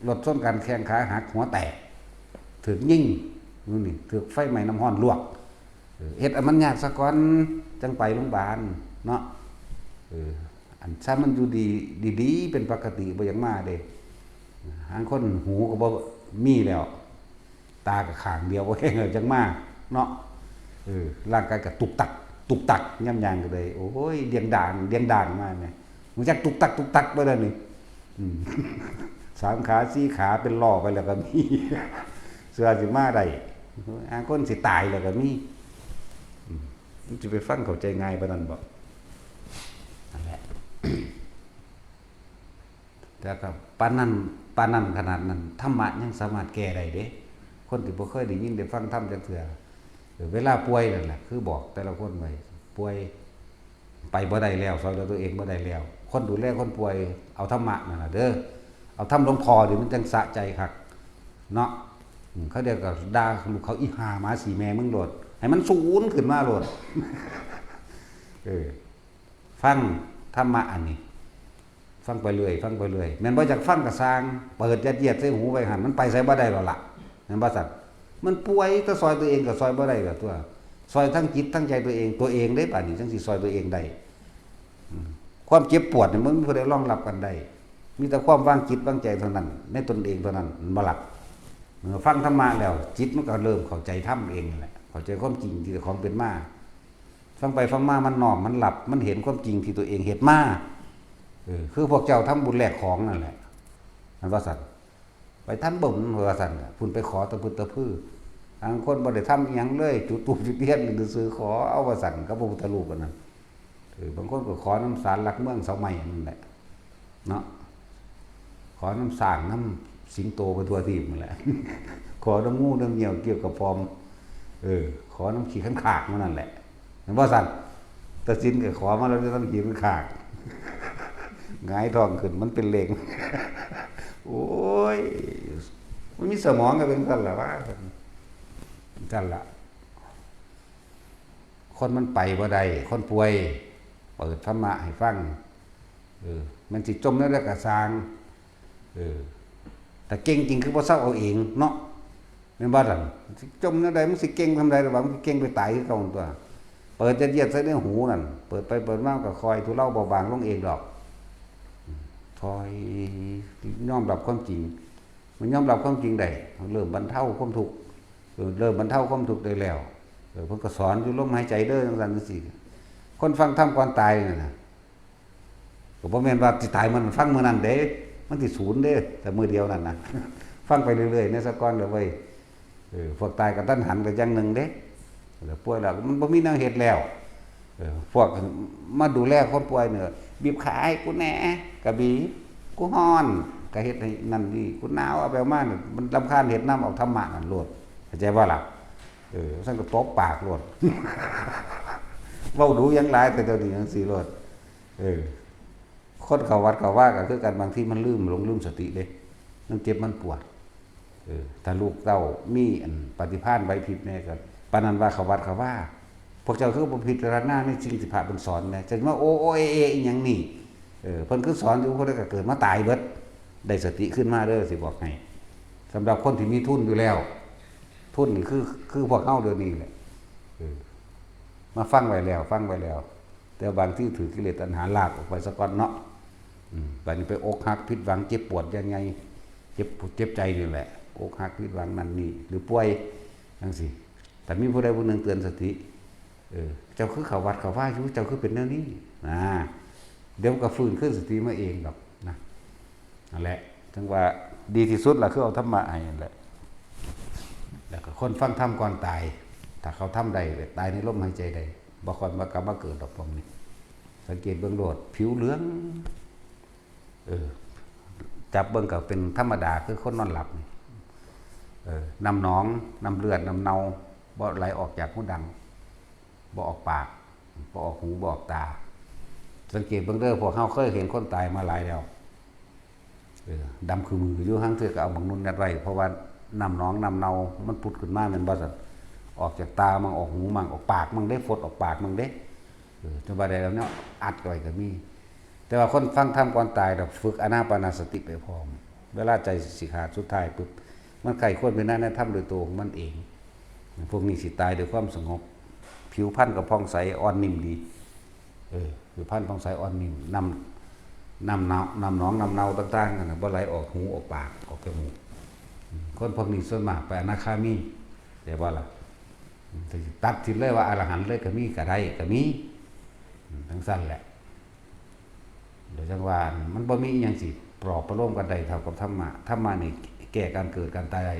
รถชนกัน แข้งขาหัก หัวแตก ถูกยิง นู่นนี่ ถูกไฟไหม้น้ำร้อนลวก เออ เฮ็ดอันมันยากซะก่อน จั่งไปโรงพยาบาลเนาะ เออ อันซั้นมันอยู่ดี ดีๆ เป็นปกติ บ่อยากมาเด้ หางคนหูก็บ่มีแล้ว ตาก็ข้างเดียว บ่แห้งแล้วจั่งมา เนาะ เออ ร่างกายก็ตุกตัก ตุกตัก ย่ำยางก็เลย โอ้ย เดียงด่าง เดียงด่างมาเนี่ย มันจักตุกตัก ตุกตักไปแล้วนี่ อืม สามขา สี่ขา เป็นล้อไปแล้วก็มี เสื้อสิมาได้ อ่า คนสิตายแล้วก็มี อืม มันจะไปฟังเข้าใจง่ายปานนั้นบ่ นั่นแหละ แต่ก็ปานนั้น ปานนั้นขนาดนั้น ธรรมะยังสามารถแก้ได้เด้ คนที่บ่เคยได้ยินได้ฟังธรรมจักเทื่อ เออ เวลาป่วยนั่นแหละ คือบอกแต่ละคนไว้ ป่วย ไปบ่ได้แล้ว ซอยเหลือตัวเองบ่ได้แล้ว คนดูแลคนป่วย เอาธรรมะนั่นล่ะเด้อ เอาธรรมหลวงพ่อนี่มันจังสะใจคัก เนาะ อืม เขาเดียวก็ด่าลูกเขา อีห่าหมาสีแม่มึงโลด ให้มันสูนขึ้นมาโลด เออ ฟังธรรมะอันนี้ ฟังไปเรื่อย ฟังไปเรื่อย แม่นบ่อยากฟังก็ซ่าง เปิดยัดเยียดใส่หูไว้หั่น มันไปไสบ่ได้แล้วล่ะ แม่นบ่ซั่น มันป่วย แต่ซอยตัวเองก็ซอยบ่ได้ล่ะตัว ซอยทั้งจิตทั้งใจตัวเอง ตัวเองเด้ บาดนี้จังสิซอยตัวเองได้ อืม ความเจ็บปวดเนี่ยมันบ่มีผู้ใดรองรับกันได้ มีแต่ความวางจิตวางใจเท่านั้น ในตนเองเท่านั้น แม่นบ่ล่ะ เมื่อฟังธรรมะแล้ว จิตมันก็เริ่มเข้าใจธรรมเองนั่นแหละ เข้าใจความจริงที่เจ้าของเป็นมา ฟังไปฟังมามันน้อม มันรับ มันเห็นความจริงที่ตัวเองเฮ็ดมา เออ คือพวกเจ้าทำบุญแลกของนั่นแหละ มันว่าซั่น ไปทำบุญว่าซั่น พุ้นไปขอตะพึดตะพือ บางคนบ่ได้ทำอิหยังเลย จุดธูปจุดเทียนซื่อๆ ขอเอาว่าซั่น กับพระพุทธรูปอันนั้น เออ บางคนก็ขอนำศาลหลักเมืองเสาไม้นั่นแหละ เนาะ ขอนำช้าง นำสิงโตไปทั่วทีปนั่นแหละ ขอนำงูนำเหยี่ยวเกี่ยวกับปอม เออ ขอนำขี้ขันขากมันนั่นแหละ แม่นบ่ซั่น แต่ศีลก็ขอมาแล้ว แต่นำขี้ขันขาก หงายท้องขึ้นมันเป็นเลง โอ้ย มันมีสมองก็เป็นซั่นล่ะว่า ซั่นล่ะ คนมันไปบ่ได้ คนป่วย เปิดธรรมะให้ฟัง เออ มันสิจมแนวใดก็ซ่าง เออ แต่เก่งจริงคือบ่เซาเอาเองเนาะ แม่นบ่ล่ะ สิจมแนวใด มันสิเก่งทำใดล่ะวะ มันสิเก่งไปตายคือเก่าตัว เปิดยัดเยียดใส่ในหูนั่น เปิดไปเปิดมาก็ค่อยทุเลาเบาบางลงเองดอก ค่อยยอมรับความจริง มันยอมรับความจริงได้ เริ่มบรรเทาความทุกข์ เออ เริ่มบรรเทาความทุกข์ได้แล้ว เออ เพิ่นก็สอนอยู่ลมหายใจเด้อ จังซั่นจังซี่ คนฟังธรรมก่อนตายนั่นน่ะ ก็บ่แม่นว่าสิตายมันฟังมื้อนั้นเด้ มันสิสูญเด้ แต่มื้อเดียวนั่นน่ะ ฟังไปเรื่อยๆ ในสะก่อนเด้อเว้ย เออ พวกตายกะทันหันก็อย่างหนึ่งเด้ แล้วป่วยแล้วมันบ่มีแนวเฮ็ดแล้ว เออ พวกมาดูแลคนป่วยเนี่ย บีบขาให้กูแหน่ กะบีบ กูฮ้อน กะเฮ็ดให้นั่นนี่ กูหนาว เอาไปเอามาเนี่ย มันรำคาญ เฮ็ดนำเอาธรรมะนั่นโลด เข้าใจบ่ล่ะ เออ ซั่นก็ตบปากโลด เว้าดูหยังหลาย แต่เดี๋ยวนี้จังซี่โลด เออ คนเข้าวัดเข้าวาก็คือกัน บางทีมันลืม หลงลืมสติเด้ มันเจ็บมันปวด เออ ถ้าลูกเต้ามีอันปฏิภาณไหวพริบแหน่ก็ ปานนั้นว่าเข้าวัดเข้าวา พวกเจ้าคือบ่พิจารณาในสิ่งที่พระเพิ่นสอนแหน่ จะมาโอโอเอเออีหยังนี่ เออ เพิ่นคือสอนอยู่ ผู้ใดก็เกิดมาตายเบิด ได้สติขึ้นมาเด้อ สิบอกให้ สำหรับคนที่มีทุนอยู่แล้ว ทุนนี่คือ คือพวกเฮาเดี๋ยวนี้แหละ เออ มาฟังไว้แล้ว ฟังไว้แล้ว แต่บางทีถือกิเลสตัณหาลากออกไปซะก่อนเนาะ อืม บัดนี้ไปอกหักผิดหวัง เจ็บปวดยังไง เจ็บปวดเจ็บใจนี่แหละ อกหักผิดหวังนั่นนี่ หรือป่วยจังซี่ แต่มีผู้ใดผู้หนึ่งเตือนสติ เออ เจ้าคือเข้าวัดเข้าวาอยู่ เจ้าคือเป็นแนวนี้ นะ เดี๋ยวมันก็ฟื้นคืนสติมาเองดอกนะ นั่นแหละ ถึงว่าดีที่สุดล่ะ คือเอาธรรมะให้นั่นแหละ แล้วก็คนฟังธรรมก่อนตาย ถ้าเขาทำได้ ตายในลมหายใจได้ บ่ค่อยมากลับมาเกิดดอกพวกนี้ สังเกตเบิ่งโลด ผิวเหลือง เออ จับเบิ่งก็เป็นธรรมดา คือคนนอนหลับนี่ เออ น้ำหนอง น้ำเลือด น้ำเน่า บ่ไหลออกจากหูดัง บ่ออกปาก บ่ออกหู บ่ออกตา สังเกตเบิ่งเด้อ พวกเฮาเคยเห็นคนตายมาหลายแล้ว เออ ดำคือมืออยู่ ห่างเทื่อก็เอาบักนุ่นยัดไว้ เพราะว่าน้ำหนองน้ำเน่ามันผุดขึ้นมาแม่นบ่ซั่น ออกจากตามั่ง ออกหูมั่ง ออกปากมั่งเด้ ฟดออกปากมั่งเด้ เออ จนว่าได้แล้วเนี่ยอัดไว้ก็มี แต่ว่าคนฟังธรรมก่อนตายน่ะ ฝึกอานาปานสติไปพร้อม เวลาใจสิขาดสุดท้ายปุ๊บ มันใคร่ครวญพิจารณาในธรรมโดยตัวของมันเอง พวกนี้สิตายด้วยความสงบ ผิวพรรณก็ผ่องใสอ่อนนิ่มดี เออ ผิวพรรรณผ่องใสอ่อนนิ่ม น้ำ น้ำเน่า น้ำหนองน้ำเน่าต่างๆนั่นน่ะ บ่ไหลออกหูออกปาก ออกจมูก อืม คนพวกนี้ส่วนมากไปอนาคามี เข้าใจบ่ล่ะ ตัดสินเลยว่าอรหันต์เลยก็มี ก็ได้ก็มี อืม จั่งซั้นแหละ โดยจั่งว่ามันบ่มีอิหยังสิปลอบประโลมกันได้เท่ากับธรรมะ ธรรมะนี่แก้การเกิดการตายได้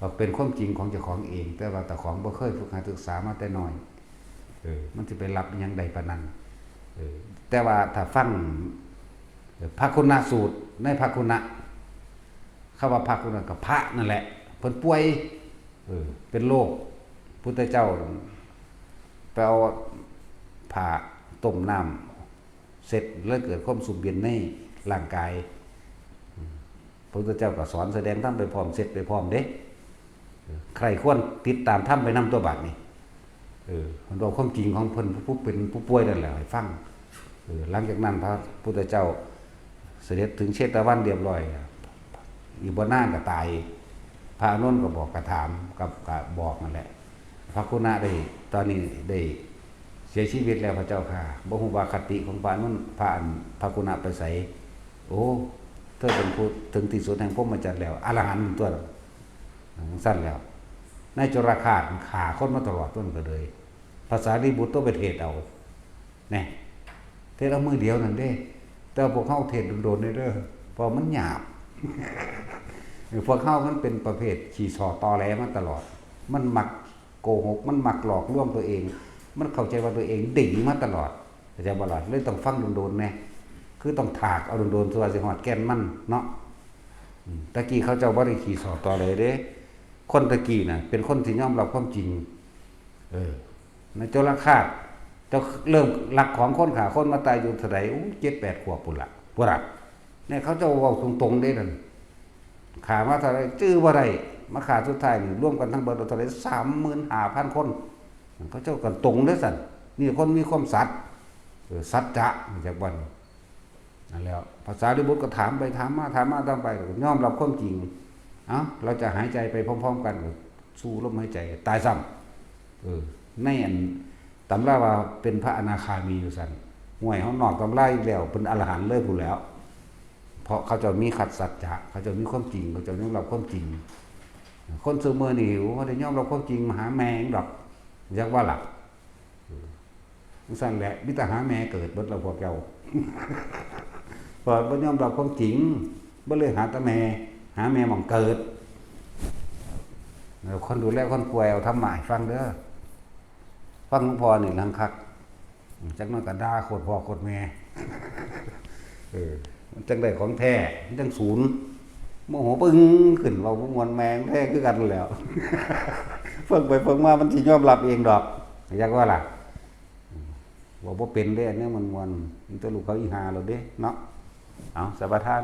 ว่าเป็นความจริงของเจ้าของเอง แต่ว่าเจ้าของบ่เคยฝึกหัดศึกษามาแต่น้อย เออ มันสิไปรับอิหยังได้ปานนั้น เออ แต่ว่าถ้าฟัง เออ พระคุณสูตร ในพระคุณ คำว่าพระคุณก็พระนั่นแหละ เพิ่นป่วย เออ เป็นโรค พุทธเจ้าไปเอาผ้าต้มน้ำเช็ด แล้วเกิดความสุขเย็นในร่างกาย อืม พระพุทธเจ้าก็สอนแสดงธรรมไปพร้อม เช็ดไปพร้อมเด้ เออ ใคร่ครวญติดตามธรรมไปนำตัวบาดนี้ เออ เพิ่นเว้าความจริงของเพิ่น ผู้เป็นผู้ป่วยนั่นแหละให้ฟัง เออ หลังจากนั้นพระพุทธเจ้าเสด็จถึงเชตวันเรียบร้อย อีกบ่นานก็ตาย พระอานนท์ก็บอกก็ถาม กับ ก็บอกนั่นแหละ พระคุณได้ ตอนนี้ได้เสียชีวิตแล้วพระเจ้าค่ะ บ่ฮู้ว่าคติของพระอานนท์ พระอัน พระคุณไปไส โอ้ เธอเป็นผู้ถึงที่สุดแห่งพรหมจรรย์แล้ว อรหันต์ตัว จั่งซั้นแล้ว นายจุลฆาตฆ่าคนมาตลอดต้นก็เลย พระสารีบุตรต้องไปเทศน์เอา แน่ เทศน์เอามื้อเดียวนั่นเด้ แต่ว่าพวกเฮาเทศน์โดนๆเด้อ เพราะมันหยาบ พวกเฮามันเป็นประเภทขี้ส่อตอแหลมาตลอด มันมักโกหก มันมักหลอกลวงตัวเอง มันเข้าใจว่าตัวเองดีมาตลอด เข้าใจบ่ล่ะ เลยต้องฟังโดนๆแน่ คือต้องถากเอาโดนๆ ตัวาสิฮอดแก่นมันเนาะ อืม ตะกี้เขาเจ้าบ่ได้ขี้ส่อตอแหลเด้ คนตะกี้น่ะ เป็นคนที่ยอมรับความจริง เออ นายจุลฆาต เจ้าเริ่มลักของคน ฆ่าคนมาตายอยู่เท่าใด อู้ เจ็ดแปดขวบพู้นล่ะ พู้นล่ะ เนี่ยเขาเจ้าเว้าตรงๆเด้นั่น ฆ่ามาเท่าใด จื้อบ่ได้ มาฆ่าสุดท้ายนี่ รวมกันทั้งเบิดเท่าใด สามหมื่นห้าพันคน เขาเจ้ากันตรงเด้อซั่น นี่คนมีความสัตย์ เออ สัจจะ จักวัน นั่นแหล้ว พระสารีบุตรก็ถามไปถามมา ถามมาถามไป ยอมรับความจริง เอ้า เราจะหายใจไปพร้อมๆกัน สูดลมหายใจ ตายซ้ำ เออ ในอันตำราว่าเป็นพระอนาคามีอยู่ซั่น ห่วย เฮานอกตำราอีกแล้ว เป็นอรหันต์เลยพู้นแหล้ว เพราะเขาเจ้ามีคัดสัจจะ เขาเจ้ามีความจริง เขาเจ้ายอมรับความจริง คนซุมื้อนี้ โอ้ บ่ได้ยอมรับความจริง มาหาแม่งดอก จักว่าล่ะ จั่งซั้นแหละ มีแต่หาแม่เกิดเบิดแล้วพวกเจ้า เพราะบ่ยอมรับความจริง บ่เลยหาแต่แม่ หาแม่หม่องเกิด แล้วคนดูแลคนป่วยเอาธรรมะให้ฟังเด้อ ฟังหลวงพ่อนี่หลังคัก จักหน่อยก็ด่าโคตรพ่อโคตรแม่ เออ มันจั่งได้ของแท้ มันจั่งศูนย์ โมโหปึ้งขึ้น เว้าบ่ม่วนแม่งแท้คือกันแหล้ว เพิ่งไปเพิ่งมามันสิยอมรับเองดอก จักว่าล่ะ อืม เว้าบ่เป็นเด้ อันนี้มันม่วน มีแต่ลูกเขาอีห่าโลดเด้เนาะ เอา สมาทาน